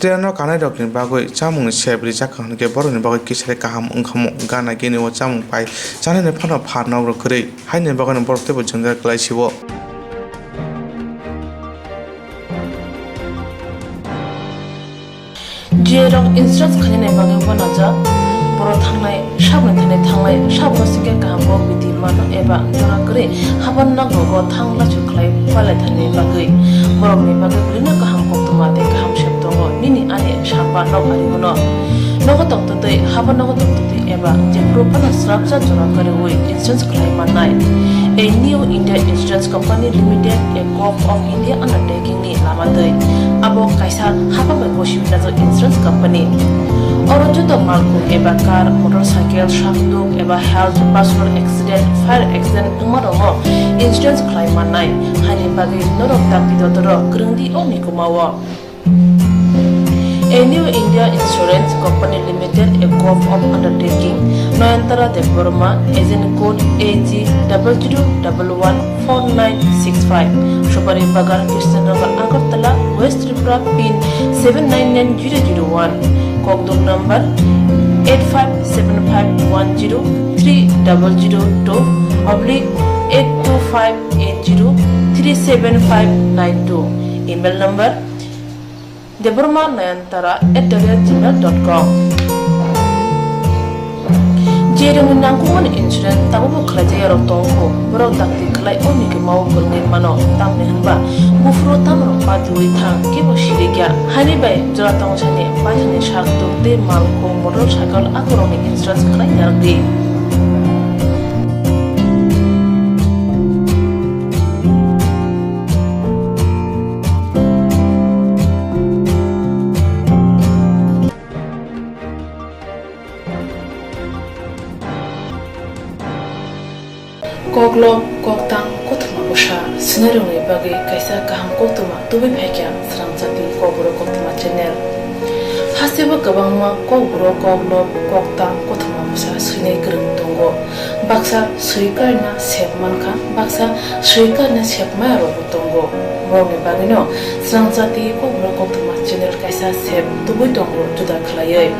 Traino kanairokni bagwi chamungni sep rijak kha hwnkhe borokni bagwi kisare kaham wngkhamu. Gana gini o chamung pai chanani phano phan nokrok kwrwi haini bagwino borok teibo jwngjal kwlai sio. Jerok insurance khainani bagwi uanajak, borok thangnai, saboni thani thangnai, saboni singkhe kaham kok bidi mano eba jora kwrwi haban nokrogo thang lachu khlai palaithani bagwi. Borokni bagwi bwrwino kaham koktwma tei kaham sep tongo, nini ani samba nok ari hwno. Nogo tongtwtwi, haban nogo tongtwtwi eba jephru phano srapsa jora kwrwi insurance khlai mannai. A New India Insurance Company Limited, a Gov of India undertaking ni lama twi. Abo kaisa hapang bai gosiwi najak insurance company. Oro joto malkhung eba car, motorcycle, sakduk eba health, personal accident, fire accident wngma rokno insurance khlai mannai. Haini bagwi norok dakti dotoro kwrwngdi o mikuma o. A New India Insurance Company Limited, a Gov of Undertaking, Nayantara Debbarma, agent code A G double zero double one four nine six five, Subari Bagan, Krishnanagar, Agartala, West Tripura, pin seven nine nine zero zero one, kokdok number eight five seven five one zero three double zero two oblique eight two five eight zero three seven five nine two, email number Debbarma Nayantara at the rate gmail dot com. Jerokni nangkukmani insurance tabukbo khlaijak yarok tongo, borok dakti khlai o mikima o kwrwngwi mano, tamni hwnba buphuru tamrok patiwi thang kebo sirikya. Haini bai jora tongthani baithani sak tuk tei malkhung motor cycle akorokni insurance khlai yarwkdi. Koklop, koktang, kothoma bwsa swinairokni bagwi kaisa kaham koktwma tubui phaikha Srangchati Kokborok Koktwma channel. Hasteo kwbangma kokborok, koklop, koktang, kothoma bwsa swinai kwrwng tongo. Baksa swi karna sep mankha, baksa swi karna sep maya rokbo tongo. Borokni bagwino Srangchati Kokborok Koktwma channel kaisa sep tubui tongo juda khlaiwi.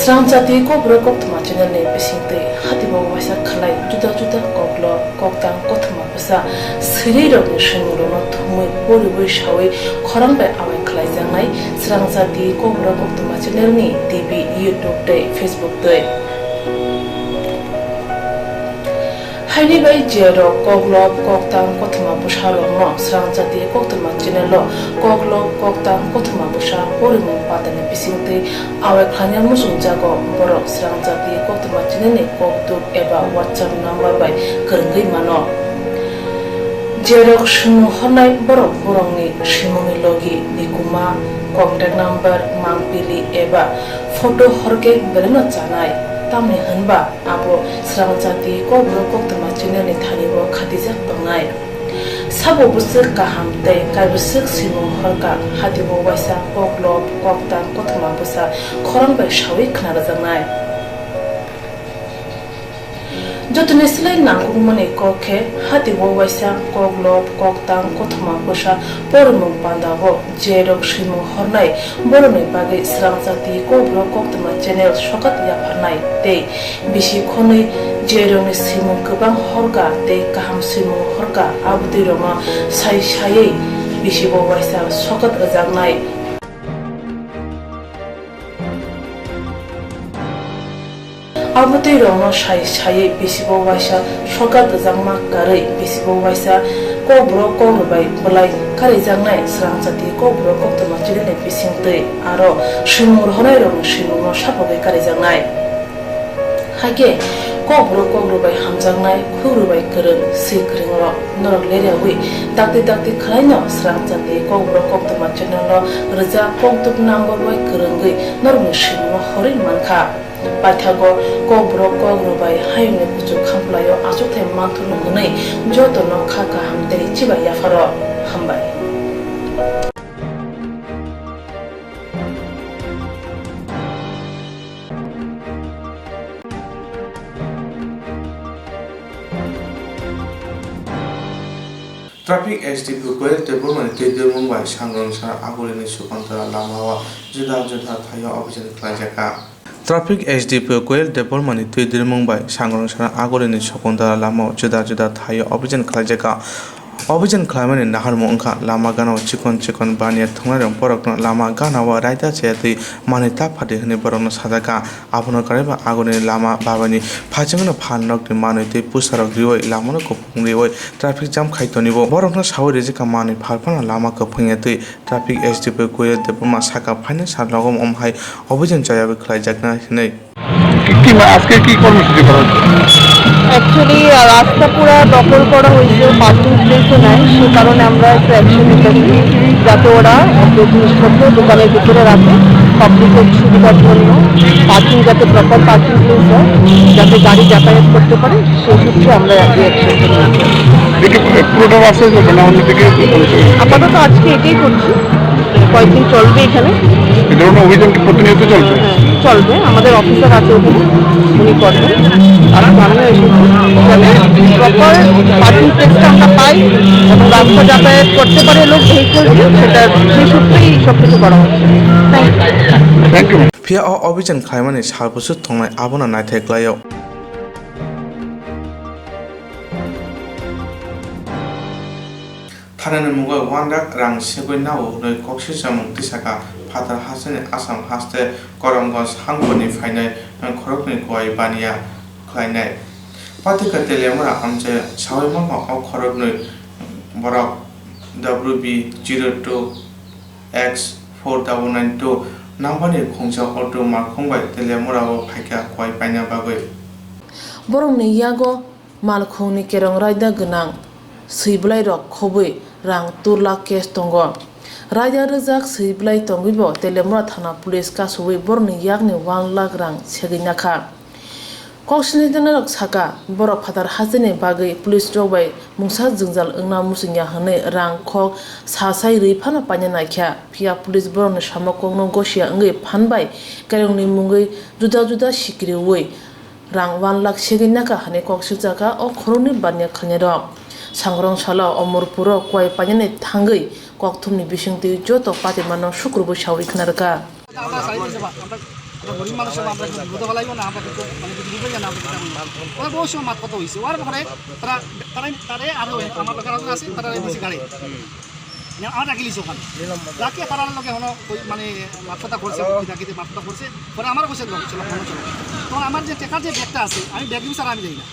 Srangchati Kokborok Koktwma channel ni bisingtwi hatibo waisa khlai juda juda koklo koktang kothoma bwsa swrwirokni swimungno thumwi poriwi sawi khorang bai awai khlaijaknai Srangchati Kokborok Koktwma channel ni T V, YouTube tei Facebook twi. Haini bai je rok koklop koktang kothoma bwsa rokno Srangchati Koktwma channel o koklop koktang kothoma bwsa porimung pandani bisingtwi awai khlaina muchungjago borok Srangchati Koktwma channel ni kokduk eba WhatsApp number bai kwrwngwi mano. Je rok swimung hornai borok borokni swimungni logi, nikuma, contact number, mangpili eba photo horkhe belaino chanai, tamni hwnba abo Srangchati Kokborok Koktwma channel ni thani bo khatijak tongnai. Sabo bwswk kaham tei kaibwswk swimung horka hatibo waisa koklop koktang kothoma bwsa khorang bai sawi khna rwjaknai. Jotoni slai nangkukmani kok khe hatibo waisa koklop koktang kothoma bwsa porimung pandao je rok swimung hornai borokni bagwi Srangchati Kokborok Koktwma channel sokat yapharnai tei bisi khonwi je rokni swimung kwbang horka tei kaham swimung horka abotwi rokno sai saiwi bisibo waisa sokat rwjaknai. Abotwi rokno sai saiwi bisibo waisa sokat rwjakma karwi bisibo waisa kokborok kokrobai bwlai karijaknai Srangchati Kokborok Koktwma channel ni bisingtwi aro swimung rohornai rokni swimungno sapogwi karijaknai. Hakhe kokborok kokrobai hamjaknai khukrobai kwrwng swi kwrwng rok norok leryawi dakti dakti khwlaino Srangchati Kokborok Koktwma channel o rwjak kokduk number bai kwrwngwi norokni swimungno horwi mankha. Paithago Kokborok Kokrobai hayungni kuchuk khamplaio achukthai manthokno hwnwi jotono kha kaham tei chibai yapharo hambai. Traffic S D P Koyal Debbarmani twi dirmung bai Sangrong Sara Agulini Sukontara lamao juda juda thaio obijan khlaijakha. Traffic S D P Koyal Debbarmani twi dirmung bai Sangrong Sara Agulini Sukontara lamao juda juda thaio obijan khlaijakha. Obijan khlaimani naharmung wngkha lama ganao chikon chikon baniya thwngnairok borokno lama ganao raida chaya twi manwi ta phadi hwnwi borokno sajakha. Abono karwi ba Agulini lama babaini phaichwngno phan nokni manwi tei pusarok riwi lamano kupung riwi traffic jam khai tonibo. Borokno sawi rijikha manwi phalphano lama kwphwngya twi. Traffic S D P Koyal Debbarma saka phaina sal nogo omo hai obijan chayawi khlaijaknai hwnwi. কি, কি মা-, আজকে কি কর্মসূচি করা হচ্ছে? অ্যাকচুয়ালি, আহ, রাস্তা পুরা দখল করা হয়েছে, পার্কিং প্লেসও নাই, সে কারণে আমরা একটু অ্যাকশন নিতেছি, যাতে ওরা ওদের জিনিসপত্র দোকানের ভিতরে রাখে, পাবলিকের সুবিধার জন্য পার্কিং, যাতে প্রপার পার্কিং প্লেস হয়, যাতে গাড়ি যাতায়াত করতে পারে, সেই সূত্রে আমরা এই অ্যাকশনটা নিয়েছি। দেখি, পুরোটা রাস্তায় চলবে না, অন্যদিকে? আপাতত আজকে এটাই করছি। কয়েকদিন চলবে এখানে। এই ধরনের অভিযান কি প্রতিনিয়ত চলবে? হ্যাঁ, চলবে। আমাদের অফিসার আছে ওখানে, উনি করবেন। আর আমিও এসেছি, যাতে প্রপার পার্কিং প্লেসটা আমরা পাই এবং রাস্তা যাতায়াত করতে পারে লোক ভেহিকল দিয়ে, সেটা, সেই সূত্রেই সব কিছু করা হচ্ছে। Thank you. Thank you. Phiya o obijan khlaimani sal bwswk tongnai abono naithai khlaio. Thanani mungwi one lakh rang segwi nao hwnwi koksijamung tisakha phatar hasteni Assam haste Karimganj hangkhorni phainai khoroknwi kuai baniya khlainai. Patika Teliamura amchai sawi mangkha o khoroknwi borok W B zero two X four double nine two number ni khungsa auto malkhung bai Teliamura o phaikha kuai paina bagwi. Borokni yago malkhungni kerong raida gwnang swi bwlairok khobwi rang two lakh cash tongo. Raida rwjak swi bwlai tongwibo Teliamura thana police kasubwi borokni yakni one lakh rang segwi nakha. Kok sinijagnairok sakha, borok phatar hasteni bagwi police rok bai mungsa jwngjal wngna muchungya hwnwi rang khok sa sai rwi phano paina naikha. Phiya police borokni samok kokno gosia wngwi phan bai kerongni mungwi juda juda sikiriui rang one lakh segwi nakha hwnwi kok sukjakha o khoroknwi baniya khlainairok. Sangrong salo Omorpuro kuai painani thangwi kokthumni bisingtwi joto patimano sukrubui saui khna rwkha. আমরা গরিব মানুষ হিসেবে আমরা কিছু বিপদে ফেলাইও না, আমরা কিছু, মানে, কিছু বুঝাইও না, আমরা কিছু বুঝাইও না। ওরা বহু সময় মাত কথা হয়েছে, ওর পরে তারা, তারাই, তারাই আরো আমার বেকার আছে, তারা বেশি গাড়ি। না, আমার রাখি লিছে ওখানে। রাখিয়ে তারা লগে হলো ওই, মানে, মাত কথা করছে, ওই রাখিতে মাত কথা করছে। পরে আমার কাছে লোক ছিল, ফোন ছিল। তখন আমার যে টাকার যে ব্যাগটা আছে, আমি ব্যাগ ছাড়া আমি যাই না।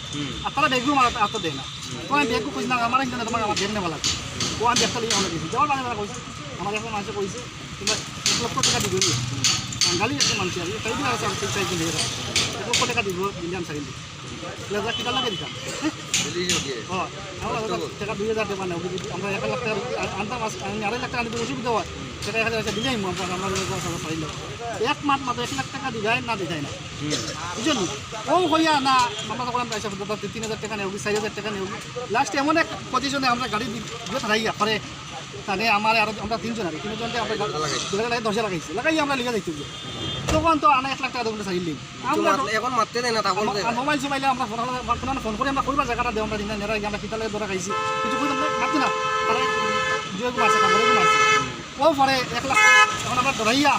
আর তারা ব্যাগও আমার হাতে দেয় না। তখন আমি ব্যাগও খুঁজলাম, আমার এখানে তোমার আমার ব্যাগ নেওয়া লাগবে। ও আমি ব্যাগটা নিয়ে আমরা গেছি। যাওয়ার আগে তারা কইছে, আমার এখন মানুষে কইছে, তোমরা এক লক্ষ টাকা দিবে নি? বাঙালি একটা মানুষ, আমি তাই দিলে আছে, আমি চাই দিলে এরা। এক লক্ষ টাকা দিব, দিলে আমি ছাড়ি দিই। লেজার কিটা লাগে দিতাম। ও, আমরা টাকা দুই হাজার টাকা নেব, যদি আমরা এক লাখ টাকা আনতাম, আজ-, আমি আড়াই লাখ টাকা নিতে অসুবিধা হয়, সেটা এক হাজার টাকা দিলেই আমরা, আমরা লেজার ছাড়া ছাড়ি দেবো। এক মাস মাত্র এক লাখ টাকা দিবে, না দিতাই না। বুঝলেন? ও হইয়া না, আমরা তখন আমরা এসে বলতে তিন হাজার টাকা নেব, চার হাজার টাকা নেব। লাস্টে এমন এক পজিশনে আমরা গাড়ি দি-, দিয়ে থাকাই, পরে তাহলে আমার আরো আমরা তিনজন আর তিনজন আমরা গা-, দশ হাজার লাগাইছি, লাগাই আমরা লিখে যাইতে হবে। তখন তো আনা এক লাখ টাকা দেবো, সাইড লিন। আমরা তো মাত-, এখন মারতে দেয় না, তখন আর দেয় না। মোবাইল সোবাইলে আমরা ফোন, ফোন, ফোন করে আমরা কইবার জায়গাটা দেবো, আমরা দিন নেরা আমরা কিতালে ধরা খাইছি, কিছু কইতাম না, মারতে না। তারা জুয়ে মারছে, কাপড়ে মারছে। ও পরে এক লাখ টাকা, এখন আমরা ডরাইয়া,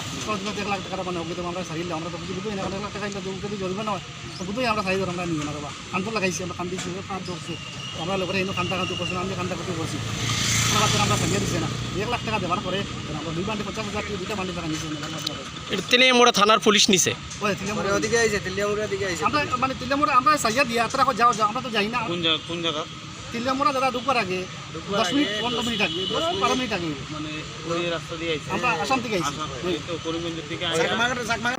এক লাখ টাকা মানে ওকে তো আমরা সাইড আমরা তো কিছু বুঝি না, এক লাখ টাকা ইনকাম করতে জরিমানা হয়। তো বুঝি আমরা সাইড আমরা নিয়ে না বাবা। কানপুর লাগাইছি, আমরা কান্দি শুয়ে পাঁচ ধরছে। আমরা লোকেরা এনে কান্দা কান্দু করছে, আমি কান্দা কান্দু করছি। আমরা বাচ্চারা আমরা সাজিয়ে দিছে না। এক লাখ টাকা দেওয়ার পরে আমরা দুই বান্ডে পঞ্চাশ হাজার টাকা, দুইটা বান্ডে টাকা নিয়েছি। এটা তেলিয়ামুড়া থানার পুলিশ নিছে। ওই তেলিয়ামুড়া। মানে ওদিকে আইছে, তেলিয়ামুড়া দিকে আইছে। আমরা মানে তেলিয়ামুড়া আমরা সাজিয়ে দিয়ে, তারা কো যাও, যাও, আমরা তো যাই না। কোন জায়গা, কোন জায়গা? তেলিয়ামুড়া দাদা ঢুকবার আগে ঢুকবার দশ মিনিট, আগে পনেরো মিনিট আগে, দশ মিনিট। পনেরো বারো মিনিট আগে। মানে ওই রাস্তা দিয়ে আইছে। আমরা আসাম থেকে আইছি। আসাম, ওই। এই তো করিমগঞ্জের দিকে আইয়া। চাকমা, Chakma.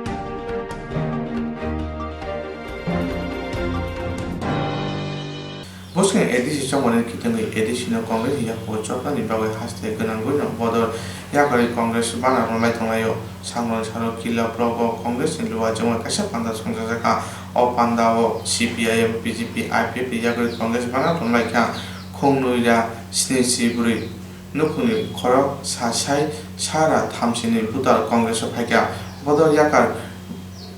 Bwskango A D C chongmani kitingwi A D C no Congress ni yaphango chopnani bagwi haste gwnangwi no bodol yakarwi Congress banner rwlai tonglaio. Samroni salo Killa block o Congress ni luwa chongmani kaisa panda songchajakha. O panda o C P I M, B J P, I P F ni yakarwi Congress banner rwlaikha. Khungnwi ra sni si bwrwi. Nukhungni khorok sa sai sara thamsini voter Congress o phaikha. Voter yakar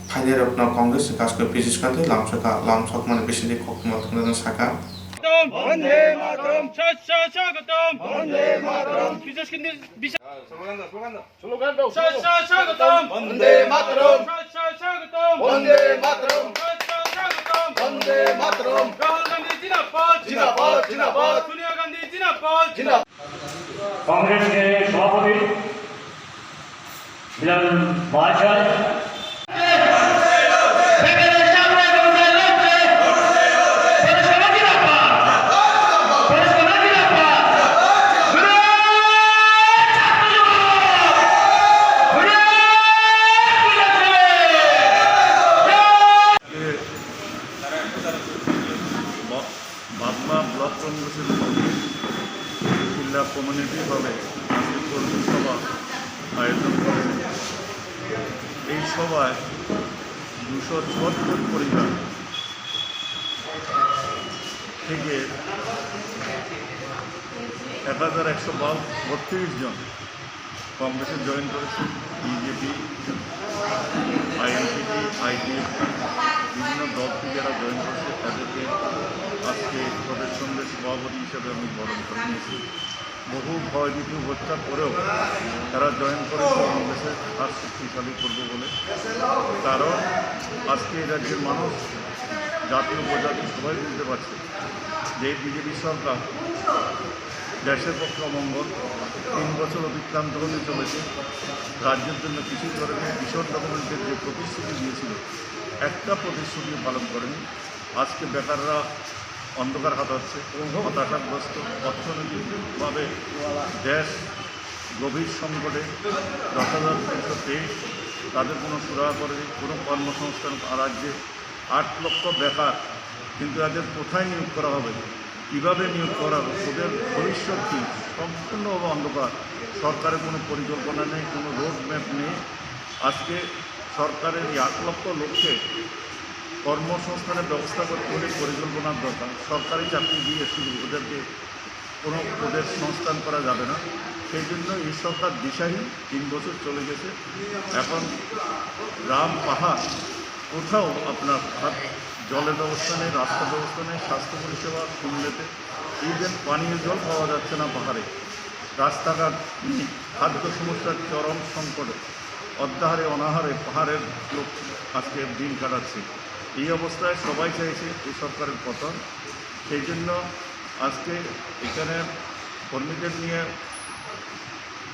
phainairokno Congress ni kasko Bijoy Kanti lamsokha, lamsokmani bisingtwi koktwma thwngjaknai sakha. Bande Mataram! Sat sat swagatam! Bande Mataram! Bijoy Kanti bisa- Slogan daw, slogan daw. Sat sat swagatam! Bande Mataram! Sat sat swagatam! Bande Mataram! Sat sat swagatam! Bande Mataram! Rahul Gandhi zindabad! Zindabad, zindabad! Sonia Gandhi zindabad! Zindabad! কংগ্রেসের সভাপতি বিলাল মাঝার। বাদমা ব্লক কংগ্রেসের উদ্যোগে জিলা কমিউনিটি হলে আজকে কর্মী সভা আয়োজন করেছে। এই সভায় দুশো চুয়াত্তর পরিবার থেকে এক হাজার একশো বত্রিশ জন কংগ্রেসে জয়েন করেছে, বিজেপি, আইএনসিপি, আইপিএফটি, বিভিন্ন দল থেকে যারা জয়েন করেছে, তাদেরকে আজকে প্রদেশ কংগ্রেস সভাপতি হিসেবে আমি বরণ করে নিয়েছি। বহু ভয়ভীতি উপেক্ষার পরেও তারা জয়েন করেছে কংগ্রেসের হাত শক্তিশালী করবে বলে। কারণ আজকে এই রাজ্যের মানুষ, জাতি উপজাতি সবাই বুঝতে পারছে যে বিজেপি সরকার দেশের পক্ষে অমঙ্গল, তিন বছর অতিক্রান্ত হতে চলেছে, রাজ্যের জন্য কিছুই করেনি। ভীষণ ডেভেলপমেন্টের যে প্রতিশ্রুতি দিয়েছিল, একটা প্রতিশ্রুতিও পালন করেনি। আজকে বেকাররা অন্ধকার হাতাচ্ছে, হতাশাগ্রস্ত, অর্থনৈতিকভাবে দেশ গভীর সংকটে। দশ হাজার তিনশো তেইশ, তাদের কোনো সুরাহা করেনি, কোনো কর্মসংস্থান। আর রাজ্যে আট লক্ষ বেকার, কিন্তু এদের কোথায় নিয়োগ করা হবে, কিভাবে নিয়োগ করা হবে, ওদের ভবিষ্যৎ কি, সম্পূর্ণভাবে অন্ধকার। সরকারের কোনো পরিকল্পনা নেই, কোনো রোড ম্যাপ নেই। আজকে সরকারের এই আট লক্ষ লোককে কর্মসংস্থানের ব্যবস্থা করতে হলে পরিকল্পনার দরকার। সরকারি চাকরি দিয়ে শুধু ওদেরকে কোনো ওদের সংস্থান করা যাবে না। সেই জন্য এই সরকার দিশাহীন, তিন বছর চলে গেছে। এখন গ্রাম, পাহাড়, কোথাও আপনার হাত-, জলের ব্যবস্থা নেই, রাস্তার ব্যবস্থা নেই, স্বাস্থ্য পরিষেবা খুললেতে, ইভেন পানীয় জল পাওয়া যাচ্ছে না পাহাড়ে, রাস্তাঘাট নেই, খাদ্য সমস্যার চরম সংকটে। অদ্যাহারে অনাহারে পাহাড়ের লোক আজকে দিন কাটাচ্ছে। এই অবস্থায় সবাই চাইছে এই সরকারের পতন। সেই জন্য আজকে এখানে কর্মীদের নিয়ে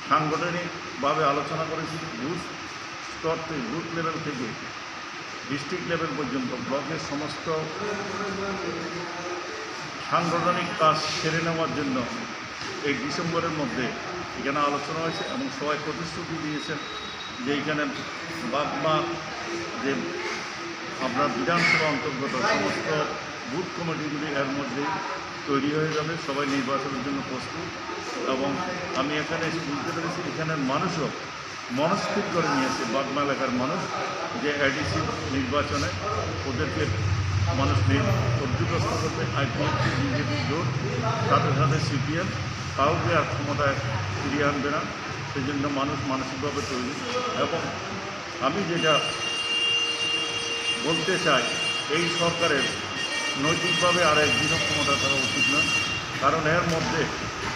সাংগঠনিকভাবে আলোচনা করেছি। বুথ স্তর থেকে, বুথ লেভেল থেকে ডিস্ট্রিক্ট লেভেল পর্যন্ত ব্লকের সমস্ত সাংগঠনিক কাজ সেরে নেওয়ার জন্য এই ডিসেম্বরের মধ্যে এখানে আলোচনা হয়েছে এবং সবাই প্রতিশ্রুতি দিয়েছেন যে এখানে বাগমা যে আপনার বিধানসভা অন্তর্গত সমস্ত বুথ কমিটিগুলি এর মধ্যেই তৈরি হয়ে যাবে, সবাই নির্বাচনের জন্য প্রস্তুত। এবং আমি এখানে এসে বুঝতে পেরেছি এখানের মানুষও মনস্থির করে নিয়েছে, বাগমা এলাকার মানুষ, যে এডিসি নির্বাচনে ওদেরকে মানুষ নিয়ে পর্যুদস্ত করবে। আইপিএফটি, বিজেপি জোট, সাথে সাথে সিপিএম কাউকে আর ক্ষমতায় ফিরিয়ে আনবে না। সেই জন্য মানুষ মানসিকভাবে তৈরি। এবং আমি যেটা বলতে চাই, এই সরকারের নৈতিকভাবে আর একদিনও ক্ষমতা থাকা উচিত নয়, কারণ এর মধ্যে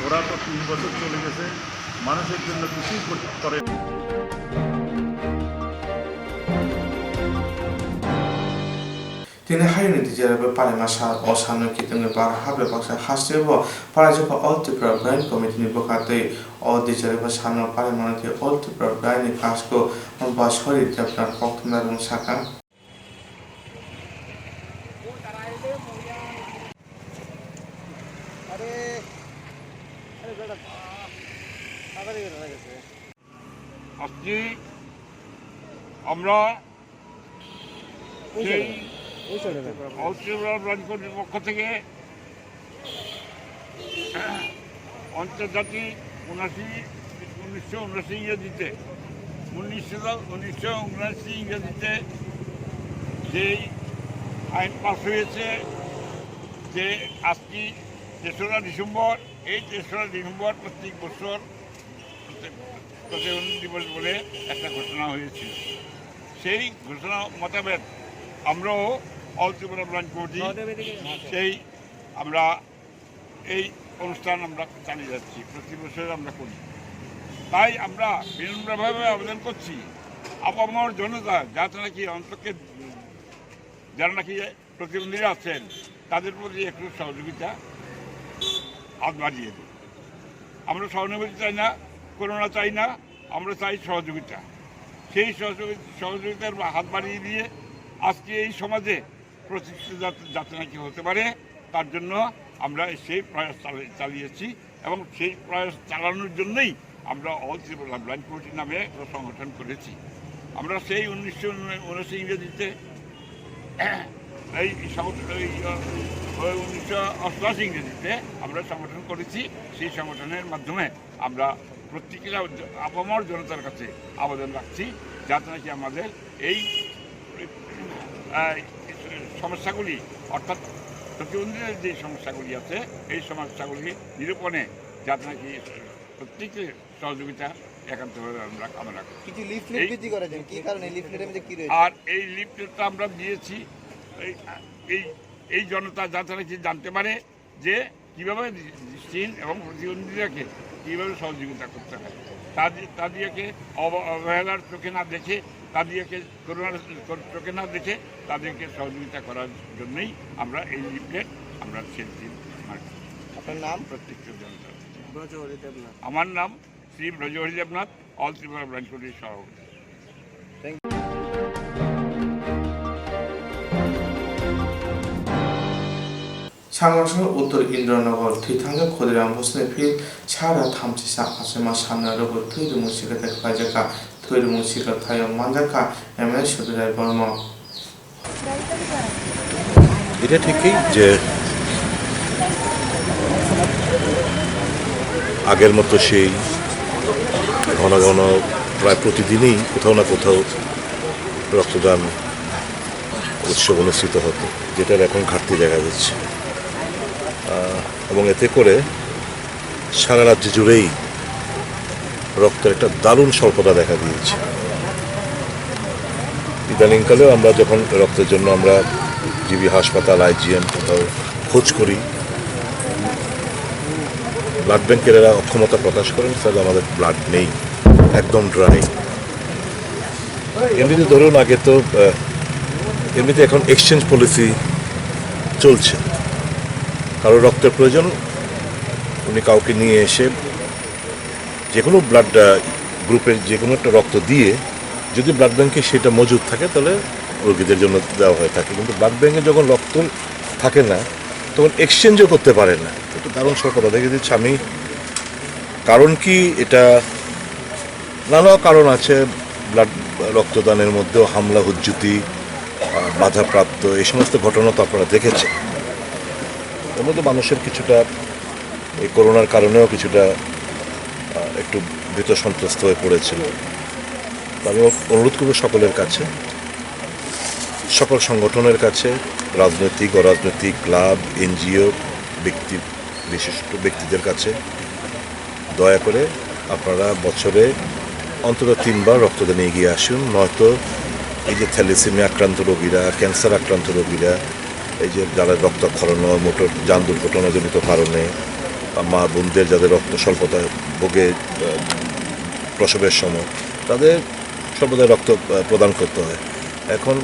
ওরা তো তিন বছর চলে গেছে, মানুষের জন্য কিছুই করতে পারে। Tini hayungni dijaraibo palaima sal o salno kitingni bar habre baksa hasteo palaijak kha All Tripura Blind Committee ni bwkha tei o dijaraibo salno palaimano tei All Tripura Blind ni kasko Basori Debnath koktwma rwng sakha. আজকে আমরা সেই অল ত্রিপুরা ব্রাঞ্চ কমিটির পক্ষ থেকে আন্তর্জাতিক উনাশি, উনিশশো উনাশি ইংরেজিতে, উনিশশো, উনিশশো উনাশি ইংরেজিতে যেই আইন পাস হয়েছে, যে আজকে তেসরা ডিসেম্বর, এই তেসরা ডিসেম্বর প্রত্যেক বছর প্রতিবন্ধী দিবস বলে একটা ঘোষণা হয়েছিল। সেই ঘোষণা মোতাবেক আমরাও অল ত্রিপুরা ব্রাঞ্চ কমিটি সেই আমরা এই অনুষ্ঠান আমরা চালিয়ে যাচ্ছি, প্রতি বছর আমরা করি। তাই আমরা বিনম্রভাবে আবেদন করছি, আপামর জনতা যাতে নাকি অন্তত যারা নাকি প্রতিবন্ধীরা আছেন, তাদের প্রতি একটু সহযোগিতা হাত বাড়িয়ে দিন। আমরা সহানুভূতি চাই না, করুণা চাই না, আমরা চাই সহযোগিতা। সেই সহযোগি-, সহযোগিতার হাত বাড়িয়ে দিয়ে আজকে এই সমাজে প্রতিষ্ঠিত যাতে, যাতে নাকি হতে পারে, তার জন্য আমরা সেই প্রয়াস চালিয়ে, চালিয়েছি এবং সেই প্রয়াস চালানোর জন্যই আমরা অল ত্রিপুরা ব্লাইন্ড কমিটি নামে একটা সংগঠন করেছি। আমরা সেই উনিশশো উনআশি ইংরেজিতে এই সংগঠন, এই, ওই উনিশশো অষ্টআশি ইংরেজিতে আমরা সংগঠন করেছি। সেই সংগঠনের মাধ্যমে আমরা প্রত্যেকটা আপামর জনতার কাছে আবেদন রাখছি, যাতে নাকি আমাদের এই, আহ, সমস্যাগুলি, অর্থাৎ প্রতিবন্ধীদের যে সমস্যাগুলি আছে, এই সমস্যাগুলি নিরূপণে যাতে নাকি প্রত্যেকের সহযোগিতা একান্তভাবে আমরা কামনা করি। কিছু লিফলেট এই বিলি করেছেন, কি কারণে? লিফলেটের মধ্যে কি রয়েছে? আর এই লিফলেটটা আমরা দিয়েছি এই, এই, এই জনতা যাতে নাকি জানতে পারে যে কীভাবে দৃষ্টিহীন এবং প্রতিবন্ধীদেরকে কীভাবে সহযোগিতা করতে হয়, তাদের, তাদেরকে অব-, অবহেলার চোখে না দেখে, তাদেরকে করুণার চোখে না দেখে তাদেরকে সহযোগিতা করার জন্যই আমরা এই লিফলেট আমরা সেদিন মার্কেট আপনার নাম? প্রত্যেকটা জনতা। ব্রজহরি দেবনাথ। আমার নাম শ্রী ব্রজহরি দেবনাথ, অল ত্রিপুরা ব্রাঞ্চ কমিটির সভাপতি। Think you. Sangrasong Uttor Indranagar thwithangkhe Khudiram bosni phil sara thamchisa achaima sanna rwgwi thwi rwmwi sikirtai khlaijakha. Thwi rwmwi sikirthaio manjakha M L A Subirai Borma. এটা ঠিকই যে আগের মতো সেই ঘন ঘন প্রায় প্রতিদিনই কোথাও না কোথাও রক্তদান উৎসব অনুষ্ঠিত হতো, যেটার এখন ঘাটতি দেখা যাচ্ছে। আহ, এবং এতে করে সারা রাজ্য জুড়েই রক্তের একটা দারুণ স্বল্পতা দেখা দিয়েছে। ইদানিংকালেও আমরা যখন রক্তের জন্য আমরা জিবি হাসপাতাল, আইজিএম কোথাও খোঁজ করি, ব্লাড ব্যাংকের এরা অক্ষমতা প্রকাশ করেন, স্যার, আমাদের ব্লাড নেই, একদম ড্রাই। এমনিতে ধরুন আগে তো আহ, এমনিতে এখন এক্সচেঞ্জ পলিসি চলছে। কারো রক্তের প্রয়োজন, উনি কাউকে নিয়ে এসে যে কোনো ব্লাড গ্রুপের যে কোনো একটা রক্ত দিয়ে যদি ব্লাড ব্যাংকে সেটা মজুদ থাকে, তাহলে রোগীদের জন্য দেওয়া হয়ে থাকে। কিন্তু ব্লাড ব্যাংকে যখন রক্ত থাকে না, তখন এক্সচেঞ্জও করতে পারে না। একটু দারুণ সব কথা দেখে দিচ্ছি আমি। কারণ কি এটা? নানা কারণ আছে। ব্লাড, রক্তদানের মধ্যেও হামলা, হুজ্জুতি, আহ, বাধাপ্রাপ্ত, এই সমস্ত ঘটনা তো আপনারা দেখেছেন। এর মধ্যে মানুষের কিছুটা, এই করোনার কারণেও কিছুটা আহ, একটু ভীত সন্ত্রস্ত হয়ে পড়েছিল। তো আমি অনুরোধ করবো সকলের কাছে, সকল সংগঠনের কাছে, রাজনৈতিক, অরাজনৈতিক, ক্লাব, এনজিও, ব্যক্তি, বিশিষ্ট ব্যক্তিদের কাছে, দয়া করে আপনারা বছরে অন্তত তিনবার রক্তদানে এগিয়ে আসুন। নয়তো এই যে থ্যালাসেমিয়া আক্রান্ত রোগীরা, ক্যান্সার আক্রান্ত রোগীরা, এই যে যারা রক্তক্ষরণ, মোটর যান দুর্ঘটনাজনিত কারণে, মা বোনদের যাদের রক্ত স্বল্পতা ভোগে, আহ, প্রসবের সময়, তাদের সর্বদাই রক্ত, আহ, প্রদান করতে হয়। এখন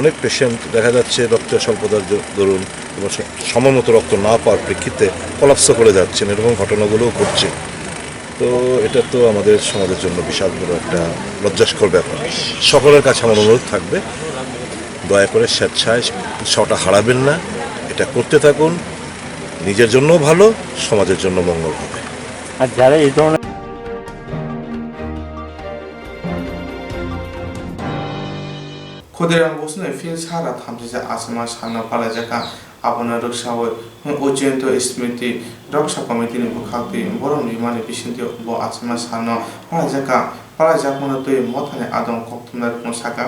অনেক পেশেন্ট দেখা যাচ্ছে রক্তের স্বল্পতার দ-, দরুন এবং স-, সময় মতো রক্ত না পাওয়ার প্রেক্ষিতে কলাপসও করে যাচ্ছেন, এরকম ঘটনাগুলোও ঘটছে। তো এটা তো আমাদের সমাজের জন্য বিশাল বড় একটা লজ্জাস্কর ব্যাপার। সকলের কাছে আমার অনুরোধ থাকবে, দয়া করে স্বেচ্ছায় উৎসাহটা হারাবেন না, এটা করতে থাকুন, নিজের জন্য ভালো, সমাজের জন্য মঙ্গল হবে। আর যারা এই ধরনের Khudiram Bosuni phin sara thamsijak achama salno palaijak kha. Abono rwksawi Ujjayanta Smriti Raksha Committee ni bwkhak twi borok ni mani bisingtwi bo achama salno palaijak kha. Palaijakmano twi mothani adong koktwmnarokno sakha.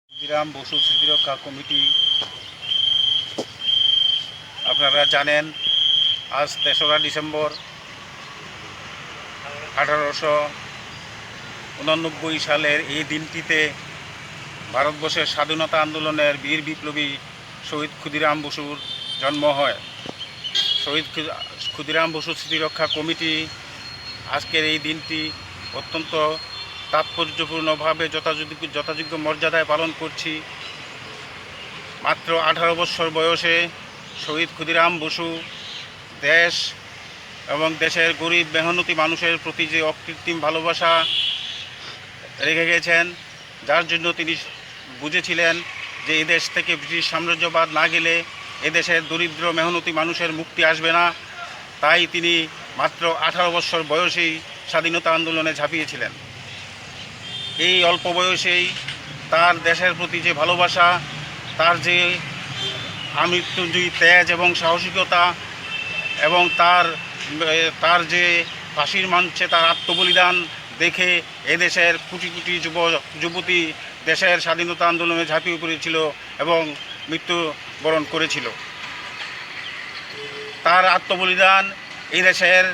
Khudiram Bose স্মৃতিরক্ষা committee, আপনারা জানেন, আজ তেসরা ডিসেম্বর আঠারোশো উননব্বই সালের এই দিনটিতে ভারতবর্ষের স্বাধীনতা আন্দোলনের বীর বিপ্লবী শহীদ ক্ষুদিরাম বসুর জন্ম হয়। শহীদ ক্ষু-, ক্ষুদিরাম বসু স্মৃতিরক্ষা কমিটি আজকের এই দিনটি অত্যন্ত তাৎপর্যপূর্ণভাবে যথাযোগ্য, যথাযোগ্য মর্যাদায় পালন করছি। মাত্র আঠারো বছর বয়সে শহীদ ক্ষুদিরাম বসু দেশ এবং দেশের গরিব মেহনতি মানুষের প্রতি যে অকৃত্রিম ভালোবাসা রেখে গেছেন, যার জন্য তিনি বুঝেছিলেন যে এই দেশ থেকে ব্রিটিশ সাম্রাজ্যবাদ না গেলে এদেশের দরিদ্র মেহনতি মানুষের মুক্তি আসবে না। তাই তিনি মাত্র আঠারো বছর বয়সেই স্বাধীনতা আন্দোলনে ঝাঁপিয়েছিলেন। এই অল্প বয়সেই তার দেশের প্রতি যে ভালোবাসা, তার যে আমৃত্যুঞ্জয়ী তেজ এবং সাহসিকতা এবং তার, এ, তার যে ফাঁসির মঞ্চে তার আত্মবলিদান দেখে এদেশের কোটি কোটি যুব-, যুবতী দেশের স্বাধীনতা আন্দোলনে ঝাঁপিয়ে পড়েছিল এবং মৃত্যুবরণ করেছিল। তার আত্মবলিদান এই দেশের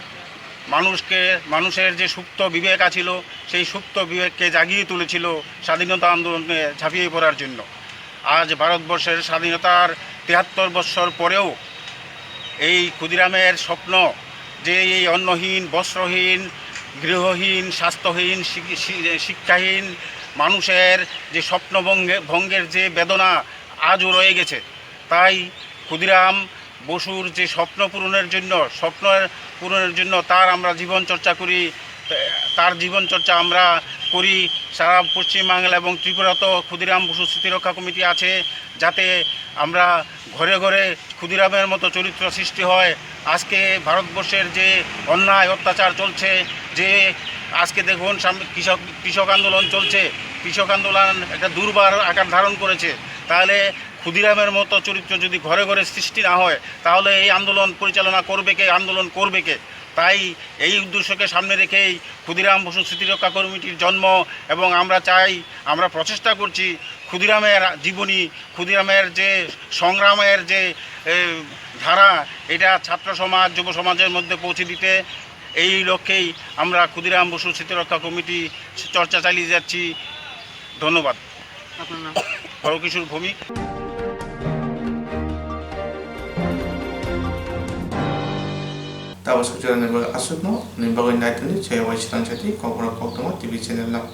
মানুষকে, মানুষের যে সুপ্ত বিবেক আছিল, সেই সুপ্ত বিবেককে জাগিয়ে তুলেছিল স্বাধীনতা আন্দোলনে ঝাঁপিয়ে পড়ার জন্য। আজ ভারতবর্ষের স্বাধীনতার তিয়াত্তর বৎসর পরেও এই ক্ষুদিরামের স্বপ্ন যে এই অন্নহীন, বস্ত্রহীন, গৃহহীন, স্বাস্থ্যহীন, শি-, শি-, শিক্ষাহীন মানুষের যে স্বপ্ন ভঙ্গে-, ভঙ্গের যে বেদনা আজও রয়ে গেছে, তাই ক্ষুদিরাম বসুর যে স্বপ্ন পূরণের জন্য, স্বপ্ন পূরণের জন্য তার আমরা জীবন চর্চা করি, তার জীবন চর্চা আমরা করি। সারা পশ্চিমবাংলা এবং ত্রিপুরাতেও ক্ষুদিরাম বসু স্মৃতিরক্ষা কমিটি আছে, যাতে আমরা ঘরে ঘরে ক্ষুদিরামের মতো চরিত্র সৃষ্টি হয়। আজকে ভারতবর্ষের যে অন্যায় অত্যাচার চলছে, যে আজকে দেখুন সামনে কৃষক, কৃষক আন্দোলন চলছে, কৃষক আন্দোলন একটা দুর্বার আকার ধারণ করেছে, তাহলে ক্ষুদিরামের মতো চরিত্র যদি ঘরে ঘরে সৃষ্টি না হয়, তাহলে এই আন্দোলন পরিচালনা করবে কে, আন্দোলন করবে কে? তাই এই উদ্দেশ্যকে সামনে রেখেই ক্ষুদিরাম বসু স্মৃতিরক্ষা কমিটির জন্ম। এবং আমরা চাই, আমরা প্রচেষ্টা করছি ক্ষুদিরামের জীবনী, ক্ষুদিরামের যে সংগ্রামের যে, এ, ধারা, এটা ছাত্র সমাজ, যুব সমাজের মধ্যে পৌঁছে দিতে। এই লক্ষ্যেই আমরা ক্ষুদিরাম বসু স্মৃতিরক্ষা কমিটি চর্চা চালিয়ে যাচ্ছি। ধন্যবাদ। আপনার নাম? হরকিশোর Bhowmik. Tabo sujurani bagwi aswkno ni bagwi naitoni chayawai srang jati kokborok koktwma T V channel no.